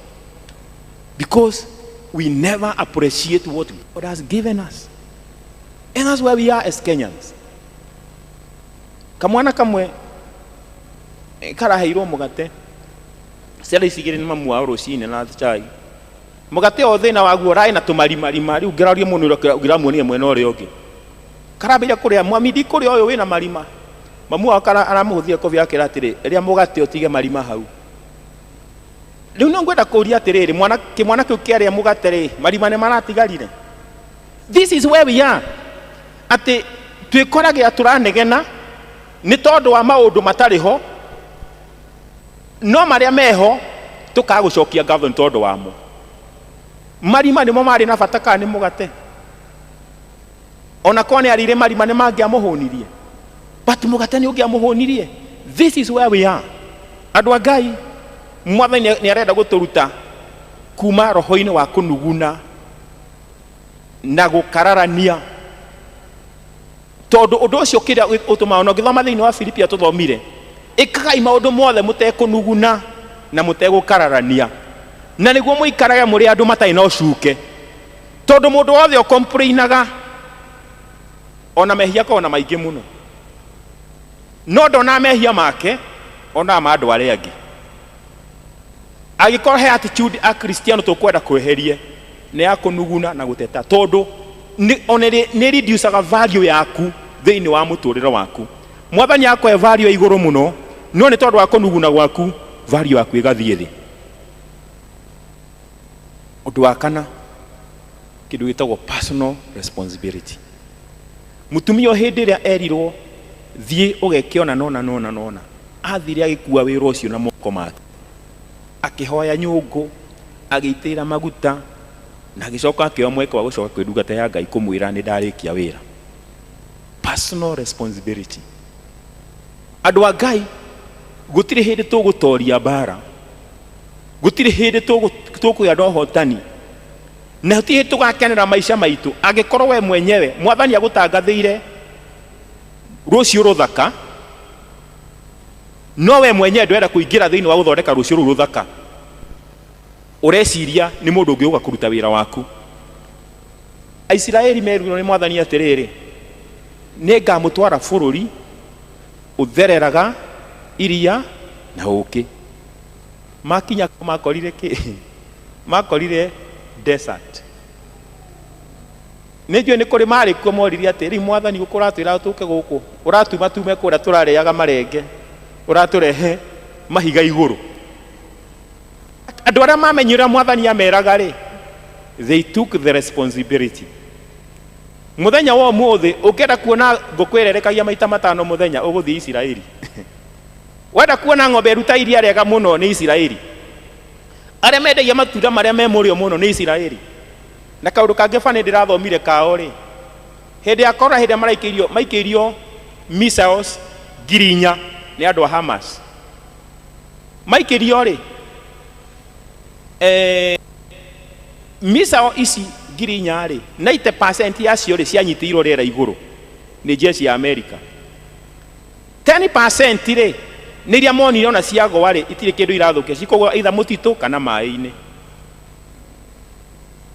because we never appreciate what God has given us. And that's where we are as Kenyans. Kamwana kamwe karaheirwo mũgate ciana ici igĩrĩ nĩ mamu wao rũcinĩ na chai. Mũgate o thĩna waguo ũrarĩ na tũmarimarima. Rĩu ngĩraria mũno, ngĩramuonia mwena ũrĩa ũngĩ. Karambĩrĩria kũrĩa, "Mwami, ndikũrĩa ũyũ wĩna marima." Mamu wao aramũhũthia kobi, akĩra atĩrĩ, "Rĩa mũgate ũtige marima hau." Rĩu no ngwenda kũria atĩrĩrĩ, mwana kĩmwana kĩu kĩarĩa mũgate rĩ, marima nĩ maratigarire? This is where we are, atĩ twĩkoragia tũranegena nĩ tondũ wa maũndũ matarĩ ho, no marĩa meho tũkaga gũcokia ngatho nĩ tondũ wamo. Marima nĩmo marĩ na bata kana nĩ mũgate? Ona korwo nĩ arĩire marima, nĩ mangĩamũhũnirie, but mũgate nĩ ũngĩamũhũnirie. This is where we are. Andũ a Ngai, Mwathani nĩ arenda gũtũruta kuma roho-inĩ wa kũnuguna na gũkararania, tondũ ũndũ ũcio kĩrĩa ũtũmaga, ona ũngĩthoma thĩinĩ wa Filipia tũthomire, ĩkagai maũndũ mothe mũtekũnuguna na mũtegũkararania, na nĩguo mũikarage mũrĩ andũ matarĩ na ũcuke, tondũ mũndũ wothe ũkomplainaga, ona mehia akoragwo na maingĩ mũno, no ndona mehia make, onaga ma andũ arĩa angĩ. Angĩkorwo he attitude a Kristiano tũkwenda kweherie, nĩ ya kũnuguna na gũteta, tondũ ona nĩ reducaga value yaku thĩinĩ wa mũtũrĩre waku. Mwathani akũhe value ya igũrũ mũno, no nĩ tondũ wa kũnuguna gwaku, value yaku ĩgathiĩ thĩ. Ũndũ wa kana, kĩndũ gĩtagwo personal responsibility. Mũtumia o hĩndĩ ĩrĩa erirwo, "Thiĩ ũgeke ona nona nona nona," athire agĩkua wĩra ũcio na moko make, akĩhoya nyũngũ, agĩitĩrĩra maguta, na agĩcoka akĩoya mweke wa gũcoka kwĩ ndungata ya Ngai kũmwĩra, "Nĩ ndarĩkia wĩra." Personal responsibility. Andũ a Ngai, gũtirĩ hĩndĩ tũgũtoria mbara, gũtirĩ hĩndĩ tũkũgĩa na ũhotani, na gũtirĩ hĩndĩ tũgakenera maica maitũ angĩkorwo we mwenyewe, Mwathani agũtangathĩire rũciũ rũthaka, no we mwenyewe ndwenda kũingĩra thĩinĩ wa gũthondeka rũciũ rũu rũthaka. Ũreciria nĩ mũndũ ũngĩ ũga kũruta wĩra waku. Aisiraeli merirwo nĩ Mwathani atĩrĩrĩ, "Nĩ ngamũtwara bũrũri ũthereraga iria na ũkĩ." Makinya makorire kĩ? Makorire Desert. Nĩ njũĩ nĩ kũrĩ marĩ kuo moririe atĩ rĩu mwathani gũkũ ũratwĩra tũke gũkũ ũratuma tume kũrĩa tũrarĩaga marenge ũratũrehe mahiga igũrũ. Andũ arĩa mamenyire ũrĩa mwathani ameraga rĩ, they took the responsibility. Mũthenya wa ũmũthĩ ũngĩenda kuona ngũkũ ĩrerekagia maita matano mũthenya ũgũthiĩ Isiraeli. Wenda kuona ng'ombe ĩruta iria rĩega mũno nĩ Isiraeli. Arĩa mendagia matunda marĩa me mũrĩo mũno nĩ Isiraeli. Na kaũndũ kangĩ bani ndĩrathomire kao rĩ, hĩndĩ ya korona hĩndĩ ĩrĩa maraikĩirio maikĩirio missiles 4,000 nĩ andũ a Hamas. Maikĩrio rĩ, missile ici 4,000 rĩ, 90% yacio rĩ cianyitĩirwo rĩera igũrũ nĩ jeshi ya Amerika. 10% rĩ nĩ iria monire ona ciagwa rĩ itirĩ kĩndũ irathũkia, cikũgwa either mũtitũ kana maĩ-inĩ.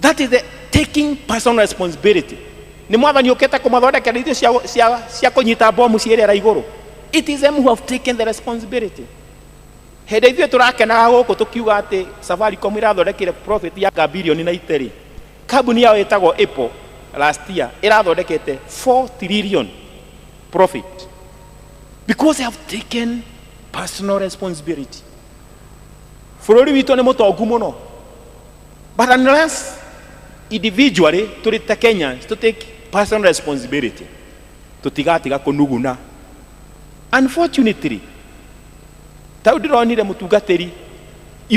That is the taking personal responsibility. Nĩ mwathani ũkĩte kũmathondekera irio cia kũnyita bomu ciĩ rĩera igũrũ. It is them who have taken the responsibility. Hĩndĩ ithuĩ tũrakenaga gũkũ tũkiuga atĩ Safaricom ĩrathondekire profit ya bilioni na itĩrĩ. Kambuni yao ĩtagwo Apple last year ĩrathondekete 4 trillion profit because they have taken personal responsibility. Bũrũri witũ nĩ mũtongu mũno, but unless individually tũrĩ ta Kenyans to take personal responsibility, tũtigatiga kũnuguna. Unfortunately, tau ndĩronire mũtungatĩri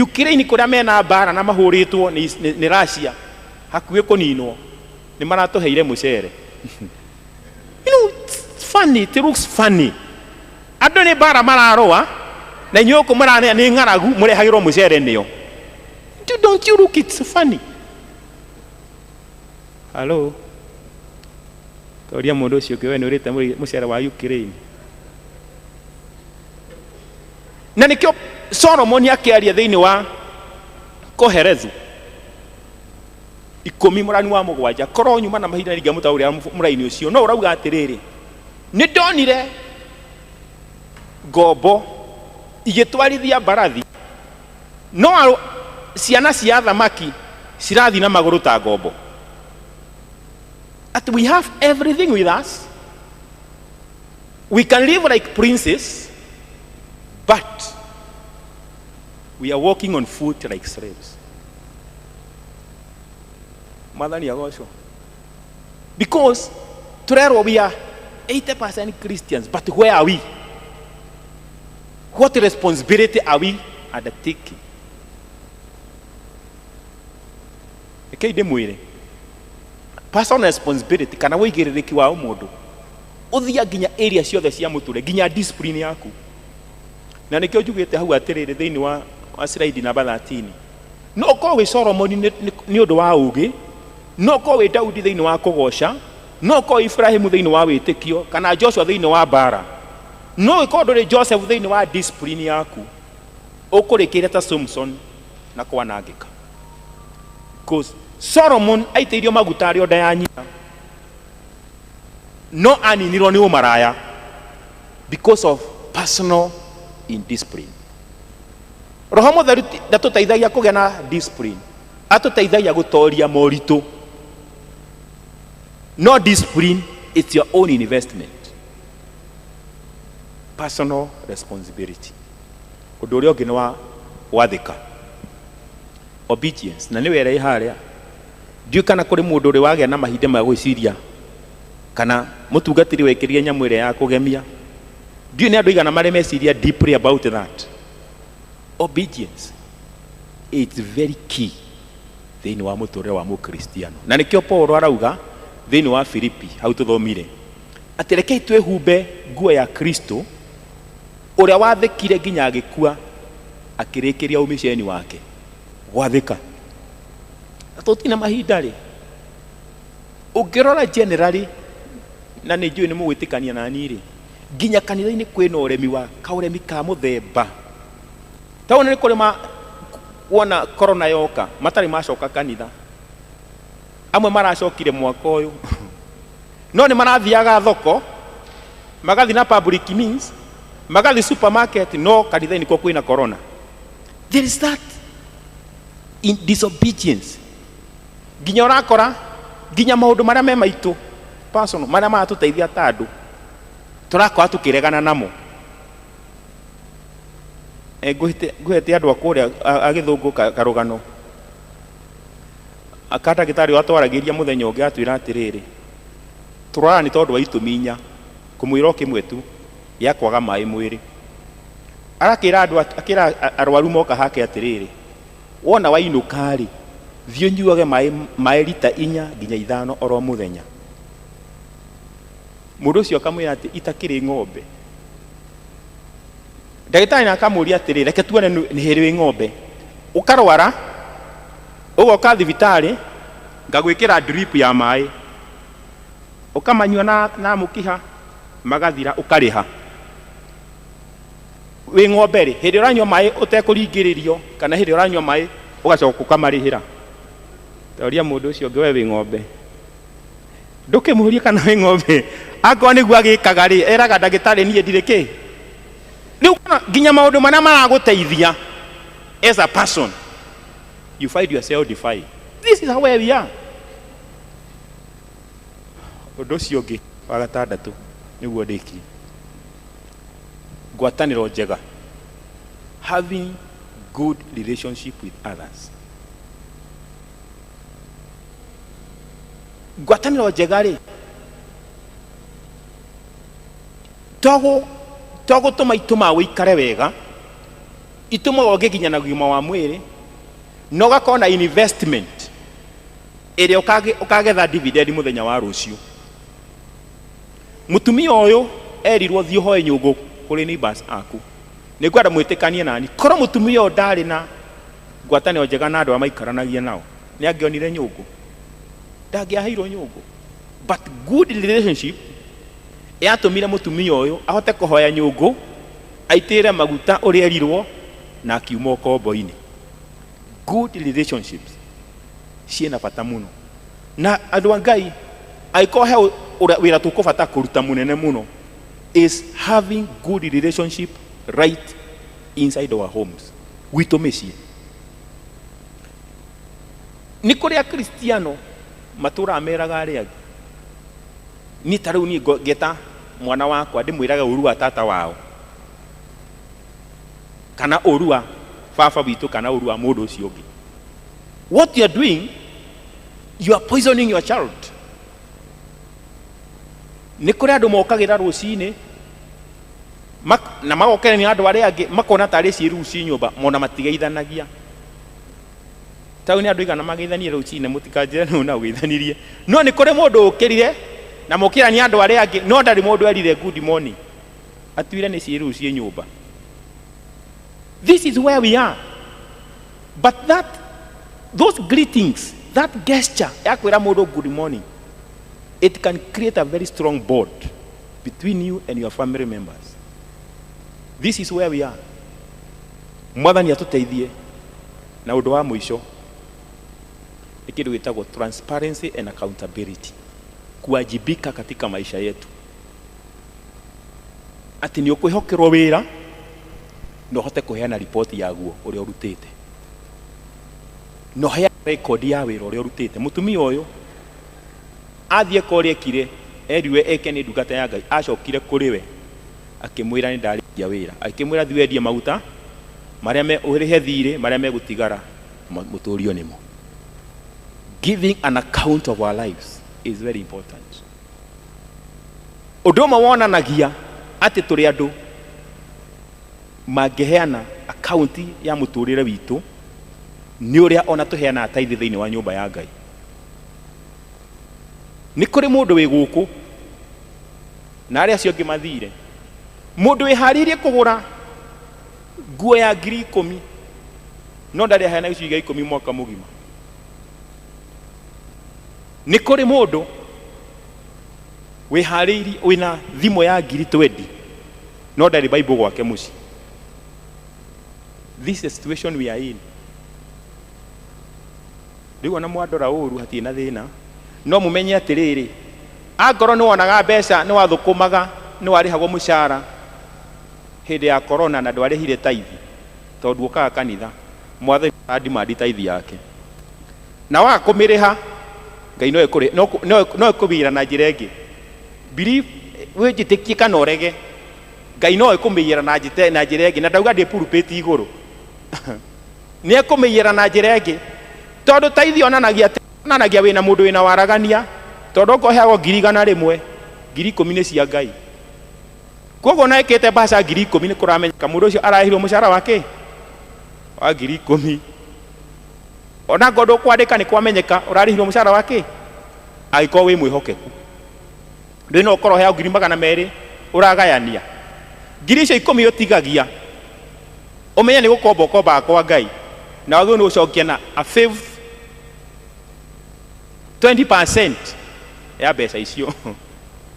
Ukraine kũrĩa mena mbara na mahũrĩtwo nĩ Russia hakuhĩ kũninwo nĩ maratũheire mũcere. You know, it's funny, it looks funny. Andũ nĩ mbara mararũa na inyuĩ gũkũ mũranea nĩ ng'aragu mũrehagĩrwo mũcere nĩo. Don't you look it's funny? Hello? Toria mũndũ ũcio ũngĩ we nĩ ũrĩte mũcere wa Ukraine. Na nĩkĩo Solomon akĩaria thĩinĩ wa Kohelethu 10 mũrani wa 7, korwo nyuma na mahinda ningĩamũtaũrĩra mũraini ũcio, no ũrauga atĩrĩrĩ, nĩ ndonire ngombo igĩtwarithia mbarathi, no ciana cia athamaki cirathiĩ na magũrũ ta ngombo. At we have everything with us, we can live like princes, but we are walking on foot like slaves. Mwathani agocwo. Because turerwo we are 80% Christians, but where are we? What responsibility are we undertaking? Rekei ndĩmwĩre, personal responsibility kana wĩigĩrĩrĩki wa ũmũndũ ũthia nginya area ciothe cia mũtũrĩre, nginya discipline yaku. Na nĩkĩo njugĩte hau atĩrĩrĩ thĩinĩ wa slide number 13, no ũkorwo wĩ Solomon nĩ ũndũ wa ũũgĩ, no ũkorwo wĩ Daudi thĩinĩ wa kũgoca, no ũkorwo Ibrahimu thĩinĩ wa wĩtĩkio, kana Joshua thĩinĩ wa mbara, no ũkorwo ndũrĩ Joseph thĩinĩ wa discipline yaku, ũkũrĩkĩire ta Samson na kwanangĩka. Because Solomon aitĩirio maguta arĩ o nda ya nyina, no aninirwo nĩ ũmaraya because of personal indiscipline. Roho Mũtheru ndatũteithagia kũgĩa na discipline, atũteithagia gũtoria moritũ. No discipline, it's your own investment. Personal responsibility. Ũndũ ũrĩa ũngĩ nĩ wa gwathĩka, obedience. Na nĩ wera ĩ harĩa, ndiũĩ kana kũrĩ mũndũ ũrĩ wagĩa na mahinda ma gwĩciria kana mũtungatĩri wekĩrire nyamũ ĩrĩa ya kũgemia. Ndiũĩ nĩ andũ aigana marĩ meciria deeply about that. Obedience, it's very key thĩinĩ wa mũtũrĩre wa mũkristiano. Na nĩkĩo Paul arauga thĩinĩ wa Filipi hau tũthomire atĩ rekei twĩhumbe nguo ya Kristo ũrĩa wathĩkire nginya agĩkua akĩrĩkĩria ũmĩceni wake. Gwathĩka na tũtina mahinda rĩ, ũngĩrora generally, na nĩ njũĩ nĩ mũgwĩtĩkania na niĩ rĩ, nginya kanitha-inĩ kwĩna ũremi wa kaũremi ka mũthemba. Taũ nĩ kũrĩ ma wona corona yoka matarĩ macoka kanitha, amwe maracokire mwaka ũyũ, no nĩ marathiaga thoko, magathiĩ na public means, magathiĩ supermarket, no kanitha-inĩ kuo kwĩna corona. There is that in disobedience. Nginya ũrakora nginya maũndũ marĩa me maitũ personal, marĩa maratũteithia ta andũ, tũrakora tũkĩregana namo. Ngũhete andũ a kũrĩa a gĩthũngũ karũgano aka ndagĩtarĩ atwaragĩria mũthenya ũngĩ, atwĩra atĩrĩrĩ, tũrwaraga nĩ tondũ wa itũmi inya, kũmwĩra o kĩmwe tu gĩa kwaga maĩ mwĩrĩ. Arakĩra andũ, akĩra arwaru moka hake atĩrĩrĩ, wona wainũka rĩ, thiĩ ũnyuage maĩ rita 4 nginya 5 oro mũthenya. Mũndũ ũcio akamwĩra atĩ itakĩrĩ ng'ombe. Ndagĩtarĩ na akamũria atĩrĩ, reke tuone nĩ hĩrĩ wĩ ng'ombe. Ũkarwara, ũgoka thibitarĩ, ngagwĩkĩra drip ya maĩ, ũkamanyua na mũkiha, magathira, ũkarĩha. Wĩ ng'ombe rĩ, hĩndĩ ũranyua maĩ ũtekũringĩrĩrio, kana hĩndĩ ũranyua maĩ ũgacoka ũkamarĩhĩra. Toria mũndũ ũcio ũngĩ, we wĩ ng'ombe, ndũkĩmũrie kana wĩ ng'ombe. Akorwo nĩguo agĩkaga rĩ, eraga ndagĩtarĩ niĩ ndirĩ kĩ. Rĩu nginya maũndũ marĩa maragũteithia as a person, you find yourself defying. This is where we are. Ũndũ ũcio ũngĩ wa gatandatũ nĩguo ndĩkie, ngwatanĩro njega, having good relationship with others. Ngwatanĩro njega rĩ, to gũtũma itũmaga ũikare wega, itũmaga ũgĩe nginya na ũgima wa mwĩrĩ, na ũgakorwo na investment ĩrĩa ũkagetha dividend mũthenya wa rũciũ. Mũtumia ũyũ erirwo thiĩ ũhoe nyũngũ kũrĩ neighbors aku. Nĩngwenda mwĩtĩkanie nani, korwo mũtumia ũyũ ndarĩ na ngwatanĩro njega na andũ arĩa maikaranagia nao, nĩ angĩonire nyũngũ? Ndangĩaheirwo nyũngũ. But good relationship yatũmire mũtumia ũyũ ahote kũhoya nyũngũ, aitĩrĩre maguta ũrĩa erirwo, na akiuma ũkombo-inĩ. Good relationships ciĩna bata mũno. Na andũ a Ngai, angĩkorwo he wĩra tũkũbata kũruta mũnene mũno, is having good relationship right inside our homes, gwitũ mĩciĩ. Nĩ kũrĩ akristiano matũraga meraga arĩa angĩ. Niĩ ta rĩu niĩ ngeta mwana wakwa ndĩmwĩraga ũru wa tata wao, kana ũru wa baba witũ, kana ũru wa mũndũ ũcio ũngĩ. What you are doing, you are poisoning your child. Nĩ kũrĩ andũ mokagĩra rũcinĩ na magokerania andũ arĩa angĩ, makona tarĩ ciĩruru ci nyũmba, mona matigeithanagia. Tau nĩ andũ igana mageithanie rũcinĩ, mũtikanjĩre nũ na ũgeithanirie. No nĩ kũrĩ mũndũ ũkĩrire na mũkĩrania andũ arĩa angĩ, no ndarĩ mũndũ erire good morning, atuire nĩ ciĩruru ciĩ nyũmba. This is where we are. But those greetings, that gesture ya kwĩra mũndũ good morning, it can create a very strong bond between you and your family members. This is where we are. Mwathani atũteithie. Na ũndũ wa mũico nĩ kĩndũ gĩtagwo transparency and accountability, kuwajibika katika maisha yetu. Atĩ nĩ ũkwĩhokerwo wĩra na ũhote kũheana riboti yaguo ũrĩa ũrutĩte, na ũheane rekondi ya wĩra ũrĩa ũrutĩte. Mũtumia ũyũ athiĩ ka ũrĩa ekire, erirwe eke nĩ ndungata ya Ngai, acokire kũrĩ we akĩmwĩra nĩ ndarĩkia wĩra, akĩmwĩra thiĩ wendie maguta marĩa me ũrĩhe thirĩ, marĩa megũtigara mũtũrio nĩmo. Giving an account of our lives is very important. Ũndũ ũmwe wonanagia atĩ tũrĩ andũ mangĩheana akaunti ya mũtũrĩre witũ nĩ ũrĩa ona tũheanaga tithe thĩinĩ wa nyũmba ya Ngai. Nĩ kũrĩ mũndũ wĩ gũkũ na arĩa acio angĩ mathire, mũndũ wĩharĩirie kũgũra nguo ya 10,000 no ndarĩ aheana gĩcunjĩ gĩa 10 mwaka mũgima. Nĩ kũrĩ mũndũ wĩharĩirie wĩna thimũ ya 20,000 no ndarĩ Bible gwake mũciĩ. This is the situation we are in. Rĩu ona mwandora ũru hatirĩ na thĩna, no mũmenye atĩrĩrĩ, angorwo nĩ wonaga mbeca, nĩ wathũkũmaga, nĩ warĩhagwo mũcara hĩndĩ ya corona na ndwarĩhire tithe tondũ ũkaga kanitha, mwathani demand tithe yake. Na waga kũmĩrĩha Ngai no ekũrĩ no ekũmĩiyĩra na njĩra ĩngĩ. Believe wĩnjĩtĩkie kana ũrege, Ngai no ekũmĩiyĩra na njĩra na njĩra ĩngĩ. Na ndauga ndĩ pulpit igũrũ. Nĩ ekũmĩiyĩra na njĩra ĩngĩ. Tondũ taithi onanagia atĩ onanagia wĩna mũndũ wĩna waragania, tondũ okorwo ũheagwo 100,000, 10,000 nĩ cia Ngai. Koguo ona ĩkĩte mbaca 10,000 nĩ kũramenyeka mũndũ ũcio ararĩhirwo mũcara wa kĩ? Wa 10,000. Ona angorwo ndũkwandĩka nĩ kwamenyeka ũrarĩhirwo mũcara wa kĩ? Angĩkorwo wĩ mwĩhokeku. Ndũĩ no ũkorwo ũheagwo 200,000 ũragayania. Ngiri icio ikũmi ũtigagia, ũmenye nĩ gũkomba ũkombaga kwa Ngai, na wagĩrĩirwo nĩ gũcokia na a fifth 20% ya mbeca icio.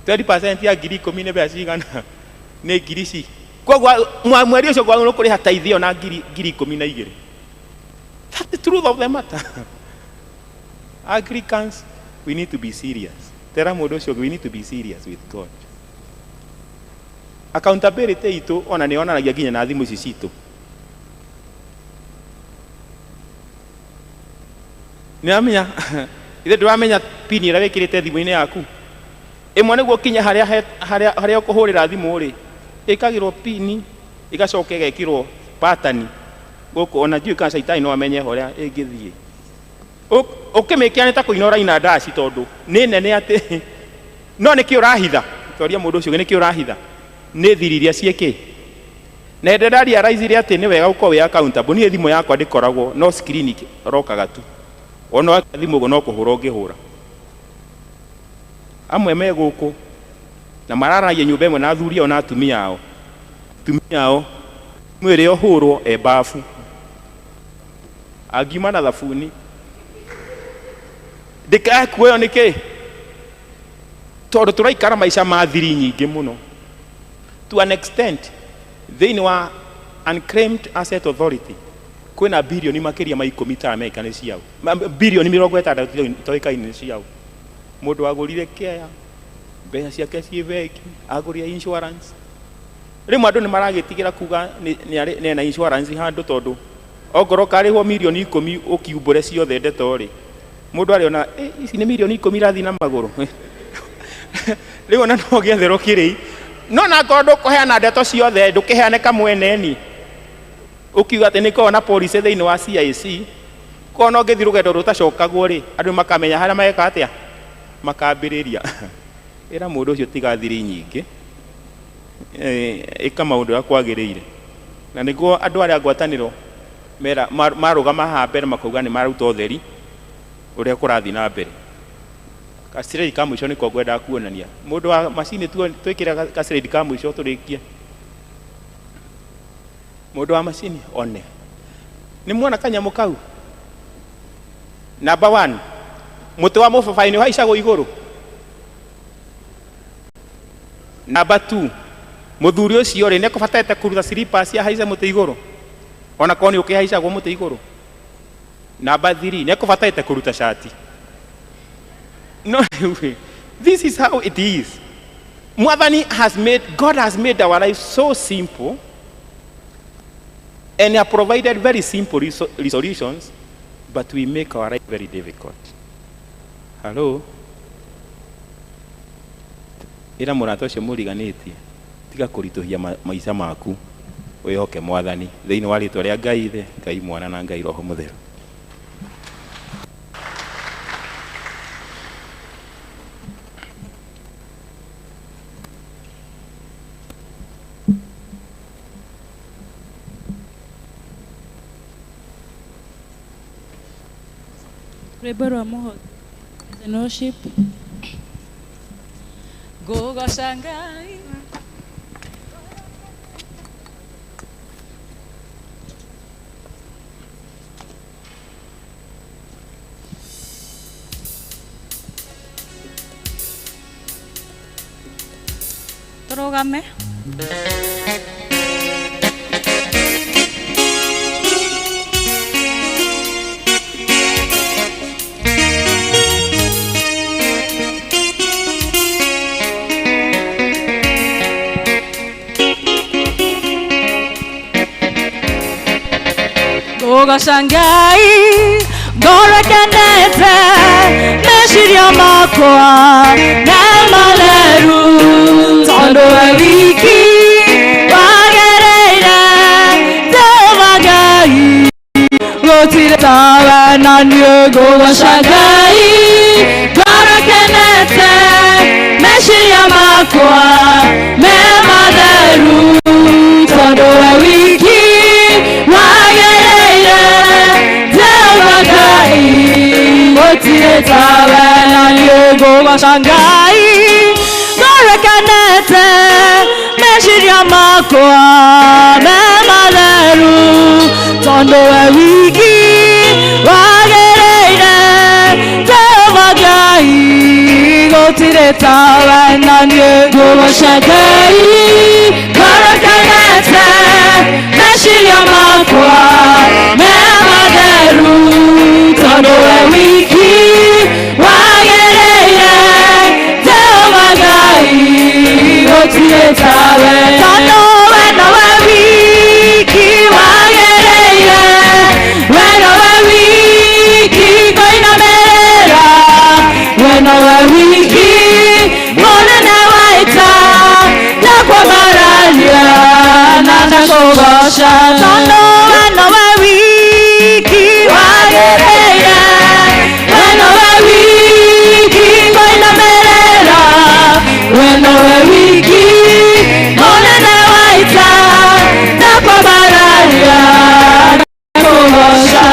20% ya 10,000 nĩ mbeca cigana? Nĩ ngiri ci. Koguo mweri ũcio kwagĩrĩirwo nĩ kũrĩha tithe ĩyo na 12,000. That's the truth of the matter. Anglicans, we need to be serious. Tera mũndũ ũcio, we need to be serious with God. Accountability itũ ona nĩ yonanagia nginya na thimũ ici citũ. Nĩ wamenya, ithe ndũramenya pin ĩrĩa wĩkĩrĩte thimũ-inĩ yaku. Ĩmwe nĩguo ũkinye harĩa harĩa harĩa ũkũhũrĩra thimũ rĩ, ĩkagĩrwo pin ĩgacoka ĩgekĩrwo pattern gũkũ, ona ndiũĩ kana caitani no amenye ũrĩa ĩngĩthiĩ. Ũkĩmĩkĩra nĩ ta kũina ũraina ndaci tondũ nĩ nene atĩ no nĩkĩ ũrahitha? Toria mũndũ ũcio nĩkĩ ũrahitha? Nĩ thiri iria ciĩkĩ. Na hĩndĩ ĩrĩa ndarealize atĩ nĩ wega gũkorwo wĩ accountable, niĩ thimũ yakwa ndĩkoragwo no screen rokaga tu. Ona weka thimũ ũguo no kũhũra ũngĩhũra. Amwe me gũkũ na mararagia nyũmba ĩmwe na athuri ao na atumia ao. Atumia ao mwĩrĩ ũhũrwo e bafu. Angiuma na thabuni. Ndĩkae kuoywo nĩkĩ? Tondũ tũraikara maica ma thiri nyingĩ mũno. To an extent, thĩinĩ wa Unclaimed Asset Authority, kwĩna birioni makĩria ma ikũmi itaramenya nĩ ciao. Birioni 60 itoĩkaine nĩ ciao. Mũndũ agũrire kĩaya, mbeca ciake ciĩ bengi, agũrire insurance. Rĩmwe andũ nĩ maragĩtigĩra kuga nĩ ena insurance handũ tondũ ongorwo ũkarĩhwo 10,000,000 ũkiumbũre ciothe ndeto rĩ, mũndũ arĩona ici nĩ 10,000,000 irathiĩ na magũrũ. Rĩu ona no ũgĩetherwo kĩrĩi. No na ngorwo ndũkũheana ndeto ciothe, ndũkĩheane kamweneni. Ũkiuga atĩ nĩ koragwo na policy thĩinĩ wa CIC, koguo no ũngĩthiĩ rũgendo rũtacokagwo rĩ, andũ makamenya harĩa mageka atĩa? Makambĩrĩria. Ĩra mũndũ ũcio tiga thiri nyingĩ, ĩka maũndũ ũrĩa kwagĩrĩire. Na nĩguo andũ arĩa a ngwatanĩro mera marũgama haha mbere makauga nĩ maruta ũtheri ũrĩa kũrathiĩ na mbere. Gacirĩri ka mũico nĩko ngwendaga kuonania. Mũndũ wa macini twĩkĩre gacirĩri ka mũico tũrĩkie. Mũndũ wa macini one. Nĩ muona kanyamũ kau? Number 1, mũtĩ wa mũbabaĩ nĩ ũhaicagwo igũrũ. Number 2, mũthuri ũcio rĩ, nĩ ekũbatete kũruta slippers ahaice mũtĩ igũrũ. Ona korwo nĩ ũkĩhaicagwo mũtĩ igũrũ. Number 3, nĩ ekũbatete kũruta cati. No, this is how it is. Mwathani has made, God has made our life so simple and have provided very simple resolutions, but we make our life very difficult. Hello? Ĩra mũrata ũcio mũriganĩtie, tiga kũritũhia maica maku, wĩhoke Mwathani thĩinĩ wa rĩtwa rĩa Ngai Ithe, Ngai Mwana na Ngai Roho Mũtheru. Rwĩmbo rwa mũhothi worship. Ngũgoca Ngai. Tũrũgame. Ngũgoca Ngai Ngoro ĩkenete meciria makwa me matheru tondũ we wiki wagĩrĩire Jehova Ngai gũtirĩ tawe na niĩ ngũgoca Ngai ngoro ĩkenete meciria makwa me matheru tondũ we wiki wagĩrĩire Jehova Ngai gũtirĩ tawe na niĩ ngũgoca Ngai ngoro ĩkenete meciria makwa me matheru tondũ we wiki wagĩrĩire Jehova Ngai gũtirĩ tawe na niĩ ngũgoca Ngai ngoro ĩkenete meciria makwa me matheru tondũ we wiki wagĩrĩire Jehova Ngai gũtirĩ tawe tondũ we nowe wiki wagĩrĩire we nowe wiki ngũinamĩrĩra we nowe wiki mũnene wa ita ndakwambararia na ndakũgoca tondũ we nowe wiki wagĩrĩire we nowe wiki ngũinamĩrĩra we nowe wiki mũnene wa ita ndakwambararia ndakũgoca.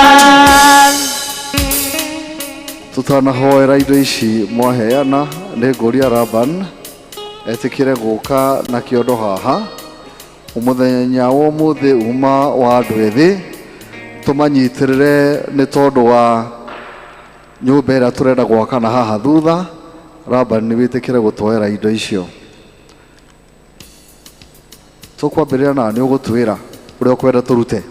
Tutanahoera indo ici mwaheana nĩ ngũria Laban etĩkĩre gũka na kĩondo haha mũthenya wa ũmũthĩ uma wa andũ ethĩ tũmanyitĩrĩre nĩ tondũ wa nyũmba ĩrĩa tũrenda gwaka na haha thutha. Laban nĩ wĩtĩkĩre gũtwoera indo icio. Tũkwambĩrĩria na nĩ ũgũtwĩra ũrĩa ũkwenda tũrute.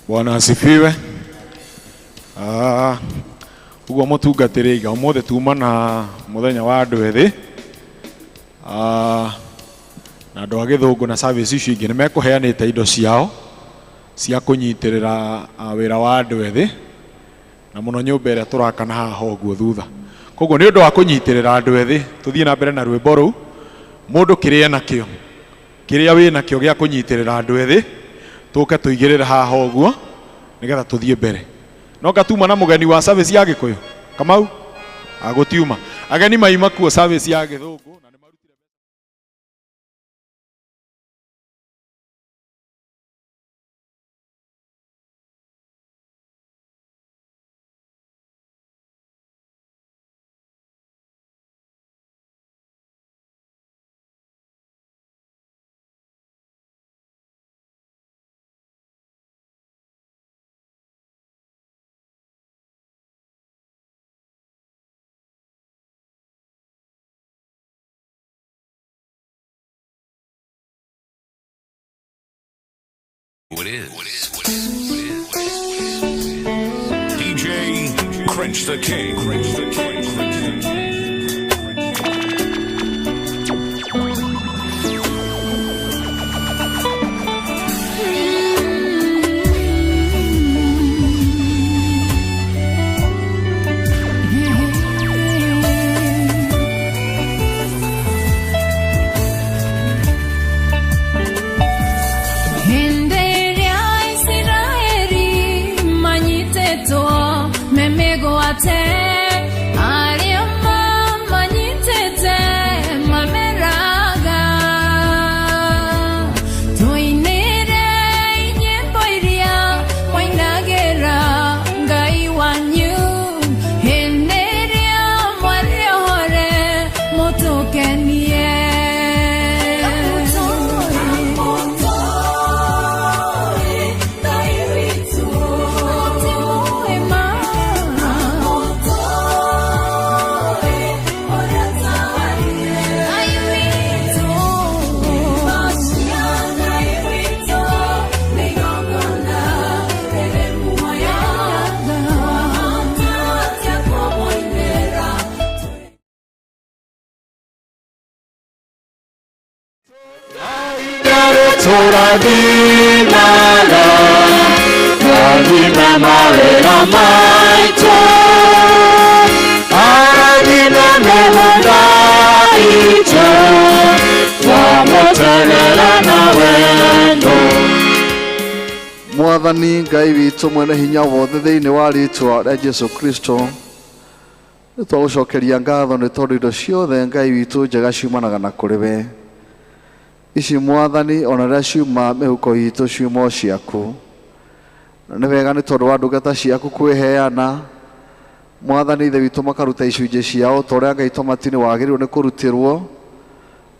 Bwana asifiwe. Uguo mũtungatĩri iga ũmũthĩ tuma na mũthenya wa andũ ethĩ na andũ a gĩthũngũ na service icio ingĩ nĩ mekũheanĩte indo ciao cia kũnyitĩrĩra wĩra wa andũ ethĩ na mũno nyũmba ĩrĩa tũrakana haha ũguo thutha. Koguo nĩ ũndũ wa kũnyitĩrĩra andũ ethĩ tũthiĩ na mbere na rwĩmbo rũu mũndũ kĩrĩa enakĩo kĩrĩa wĩnakĩo gĩa kũnyitĩrĩra andũ ethĩ tũke tũigĩrĩre haha ũguo nĩgetha tũthiĩ mbere. No ngatuma na mũgeni wa service ya Gĩkũyũ Kamau agũtiuma ageni maima kuo service ya Gĩthũngũ na nĩ marutire. What is? DJ Cringe the King. Cringe the King. Maitũ arathime mĩgũnda itũ twamũterera na wendo. Mwathani Ngai witũ mwene hinya wothe thĩinĩ wa rĩtwa rĩa Jesu Kristo, nĩ twagũcokeria ngatho nĩ tondũ indo ciothe Ngai witũ njega ciumanaga na kũrĩ we. Ici Mwathani ona rĩrĩa ciuma mĩhuko itũ ciuma o ciaku. Na nĩ wega nĩ tondũ wa ndungata ciaku kwĩheana Mwathani Ithe witũ makaruta icunjĩ ciao ta ũrĩa Ngai Tomatini wagĩrĩirwo nĩ kũrutĩrwo.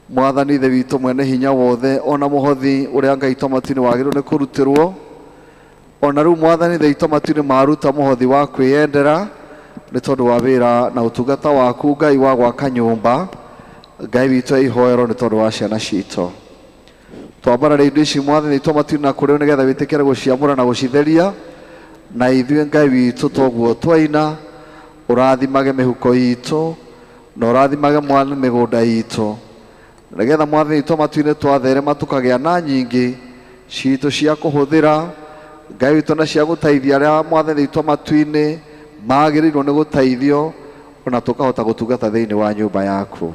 Mwathani Ithe witũ mwene hinya wothe ona mũhothi ũrĩa Ngai Tomatini wagĩrĩirwo nĩ kũrutĩrwo. Ona rĩu Mwathani Ithe witũ Matini maruta mũhothi wa kwĩyendera nĩ tondũ wa wĩra na ũtungata waku Ngai wa gwaka nyũmba Ngai witũ ya ihoero nĩ tondũ wa ciana citũ. Twambarare indo ici Mwathani witũ Matini na kũrĩ nĩgetha wĩtĩkĩre gũciamũra na gũcitheria, na ithuĩ Ngai witũ toguo twaina ũrathimage mĩhuko itũ na ũrathimage Mwathani mĩgũnda itũ, nĩgetha Mwathani witũ Matu-inĩ twatherema tũkagĩa na nyingĩ citũ cia kũhũthĩra Ngai witũ na cia gũteithia arĩa Mwathani witũ Matu-inĩ magĩrĩirwo nĩ gũteithio, ona tũkahota gũtungata thĩinĩ wa nyũmba yaku.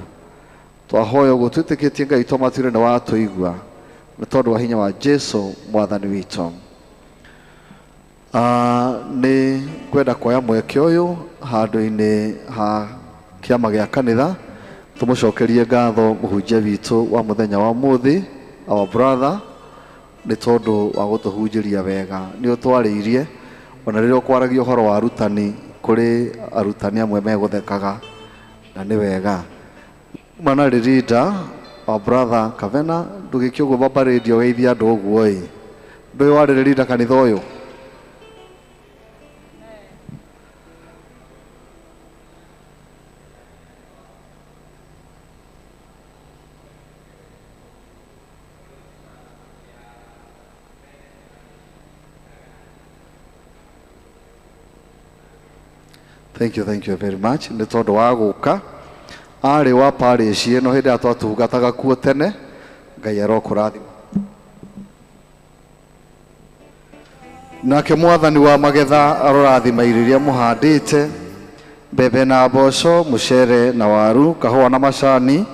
Twahoya ũguo twĩtĩkĩtie Ngai witũ Matu-inĩ nĩ watũigua nĩ tondũ wa hinya wa Jesu Mwathani witũ. Nĩ ngwenda kuoya mweke ũyũ handũ-inĩ ha kĩama gĩa kanitha tũmũcokerie ngatho mũhunjia witũ wa mũthenya wa ũmũthĩ, our brother, nĩ tondũ wa gũtũhunjĩria wega. Nĩ ũtwarĩirie ona rĩrĩa ũkwaragia ũhoro wa arutani kũrĩ arutani amwe megũthekaga, na nĩ wega. Mana rĩrinda our brother Kavena, ndũgĩke ũguo baba radio geithia andũ ũguo ĩ. Ndũĩ warĩ rĩrinda kanitha ũyũ? Thank you, thank you very much. Nĩ tondũ wa gũka arĩ wa parish ĩno hĩndĩ ĩrĩa twatungataga kuo tene. Ngai arokũrathima. Nake Mwathani wa magetha arorathima irio iria mũhandĩte, mbembe na mboco, mũcere na waru, kahũa na macani.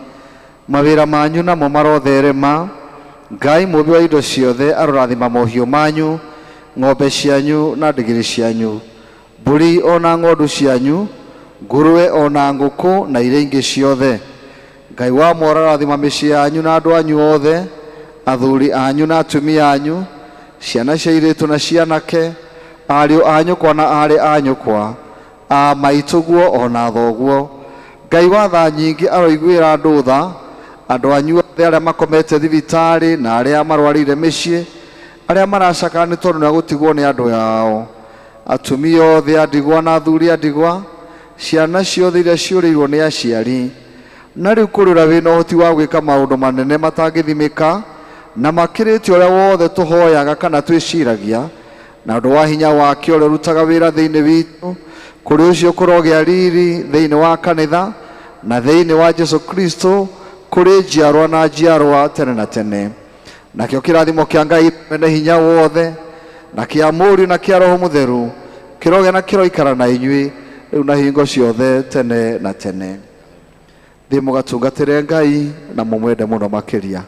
Mawĩra manyu namo marotherema. Ngai mũũmbi wa indo ciothe arorathima mohiũ manyu, ng'ombe cianyu na ndigiri cianyu, mbũri ona ng'ondu cianyu, ngũrwe ona ngũkũ na iria ingĩ ciothe. Ngai wa mworo arathima mĩciĩ yanyu na andũ anyu othe, athuri anyu na atumia anyu, ciana cia airĩtu na cianake, ariũ a nyũkwa na aarĩ a nyũkwa, a maitũguo ona thoguo. Ngai wa tha nyingĩ aroiguĩra andũ tha, andũ anyu othe arĩa makomete thibitarĩ na arĩa marwarĩire mĩciĩ, arĩa maracakara nĩ tondũ nĩ gũtigwo nĩ andũ ao, atumia othe a ndigwa na athuri a ndigwa, ciana ciothe iria ciũrĩirwo nĩ aciari. Na rĩu kũrĩ ũrĩa wĩna ũhoti wa gwĩka maũndũ manene matangĩthimĩka na makĩrĩte ũrĩa wothe tũhoyaga kana twĩciragia, na ũndũ wa hinya wake ũrĩa ũrutaga wĩra thĩinĩ witũ, kũrĩ ũcio kũrogĩa riri thĩinĩ wa kanitha na thĩinĩ wa Jesu Kristo kũrĩ njiarwa na njiarwa tene na tene. Nakĩo kĩrathimo kĩa Ngai mwene hinya wothe na kĩa Mũriũ na kĩa Roho Mũtheru kĩrogĩa na kĩroikara na inyuĩ rĩu na hingo ciothe tene na tene. Thiĩ mũgatungatĩre Ngai na mũmwende mũno makĩria.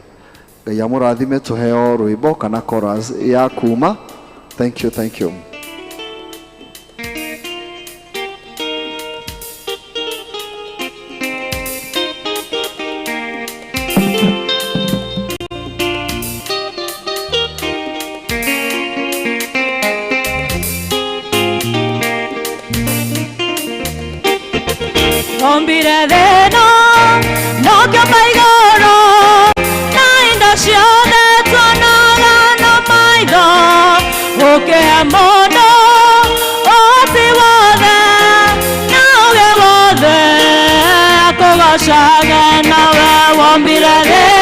Ngai amũrathime. Tũheo rwĩmbo kana chorus ya kuma. Thank you, thank you. Ombire thĩna nokĩo maigoro na indo ciothe tuonaga na maitho, ũkĩhe mũndũ ũhoti wothe na ũgĩ wothe akũgocage, nawe wombire thĩna.